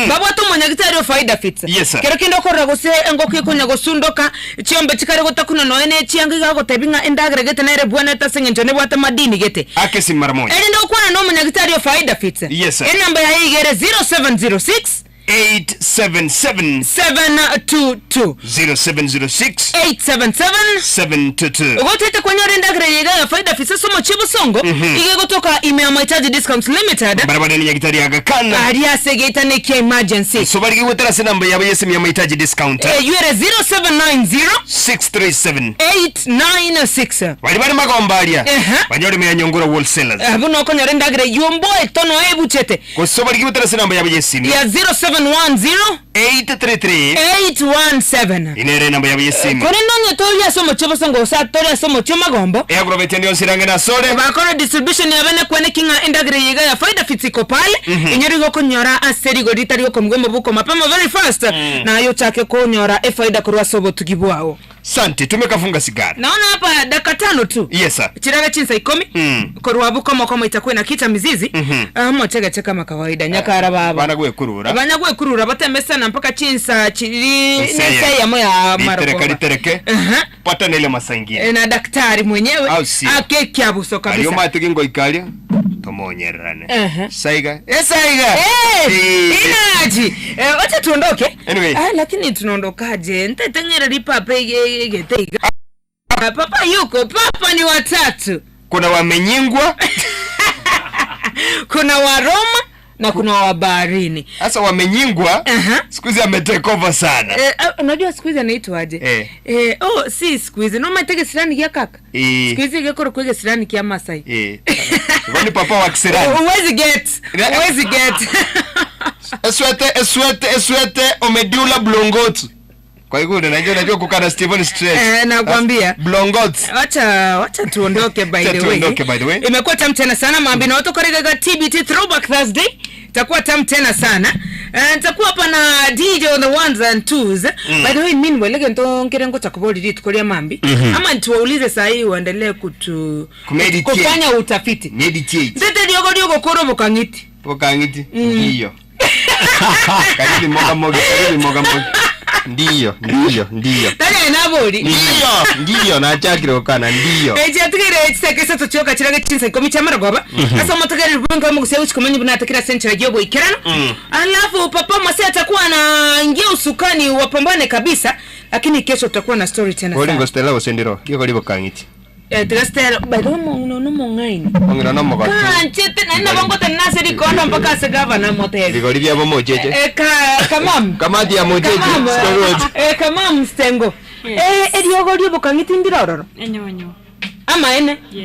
Babwate omonyagitari o Faida Fits. Yes, sir. Kero kende okorora gose engoko ekonya gosundoka, chiombe chikare gotakuna nonya ne chianga iga agotebi ng'a endagera gete nere bwanete ase eng'encho nebwate amadini gete. Akesi mara moja. Erinde gokwana na omonyagitari o Faida Fits. Yes, sir. Enamba yaye iga ere 0706 877 722 0706 877 722. Ogotete kwanyora endagera eye iga ya Faida Fits ase omochie Bosongo, iga egotoka ime ya Mahitaji Discounts Limited. Barabara ni nyagitari ya Aga Khan. Aria ase egeitana ekia emergency. So bari gwetera ase namba yabo yesimi ya Mahitaji Discount. Eywo ere 0790 637 896. Bari bari magomba aria. Ehe. Banyore me ya Nyongora Wholesalers. Abwo nokonyora endagera eywo mboeto noe ebuchete. Gose bari gwetera ase namba yabo yesimi Ya 0710 833 817. Inere enamba yabo yesimi. Korende onye tori ase omochie bosongo gose tori ase omochie omagombo, Eagurobeti ende yonsi erange nasore. Bakore distribution yabe nekwane ki ng'a endagera eye iga ya Faida Fits iko pale, inyore igo okonyora ase rigori ritari gokomigwa omobuko mapema very fast, naye ochake konyora efaida korwa ase obotugi bwao. Sante, tumeka funga sigara. Naona hapa dakika tano tu. Yes sir. Chirabe chinsa ikomi. Korwa abwo komo komo itakuwa inakita mizizi. Ah, mochegeche kama kawaida nyakara baba. Bana gwekurura. Banya gwekurura bateme sana mpaka chinsa chiri Nse nse yamo ya Litereka marogoba. litereke. Aha. Patana ile masaa ingine. Eh, na daktari mwenyewe Au sio? akekiabuso Ario kabisa. mate gingoikaria tomonyererane. Ehe. Saiga. Esaiga. Eh, Eh. inaji Eh, wacha tuondoke Anyway. Ah, lakini tunaondokaje nteteng'era ripapa igete iga Ah, papa yuko papa ni watatu Kuna wamenyingwa. kuna wa Roma na kuna wa baharini Sasa wamenyingwa. Aha. Siku hizi ametake over sana. Eh, ah, unajua siku hizi anaitwaje Eh. Eh, oh si siku hizi noma tege sirani kia kaka Eh. siku hizi gekoro kwege sirani kia Masai Eh. Kwani papa wa kisirani. Huwezi get huwezi get Eswete eswete eswete omediula blongotu. Kwa hivyo unajua unajua kukaa na Steven stress. Eh, nakwambia. Blongotu. wacha wacha tuondoke by Wacha the way tuondoke, by the way. imekuwa tamu tena sana maambi na watu katika TBT Throwback Thursday itakuwa tamu tena sana Eh, nitakuwa hapa na DJ on the ones and twos by the way meanwhile lege ntonkere ngocha kuboli rituko lya mambi ama ntuwaulize saa hii uendelee kutu Kumeditate. kufanya utafiti Meditate. ndete lyogo lyogo koroboka ng'iti Bokang'iti. Ndiyo. Karibu moga moga, karibu moga moga. Ndiyo, ndiyo, ndiyo. tanya enaboli Ndiyo, ndiyo nachakire gukana ndiyo. echiatigire chiseke tuchioka chirage chinsa ikomi cha marogoba asa omotegereri bwenka omogusia uchikomenya buna atakira senchera gioboikerano alafu papa mwase atakuwa anaingia usukani wapambane kabisa lakini kesho tutakuwa na story tena Olingo sana Stella gosendero, giko libo kang'iti. Eh, tiga Stella by the way mong'ino nomong'aini Ong'ino nomogotu. kanchete naende nabo nase rikondo mpaka ase gavana motebi Bigori byabo mocheche. Eh, ka kamam Kamati ya mocheche. Kamam, Sikogochi. eh, kamam stengo eh eriogo riobokang'iti ndirororo Enyonyo. amaene Yes.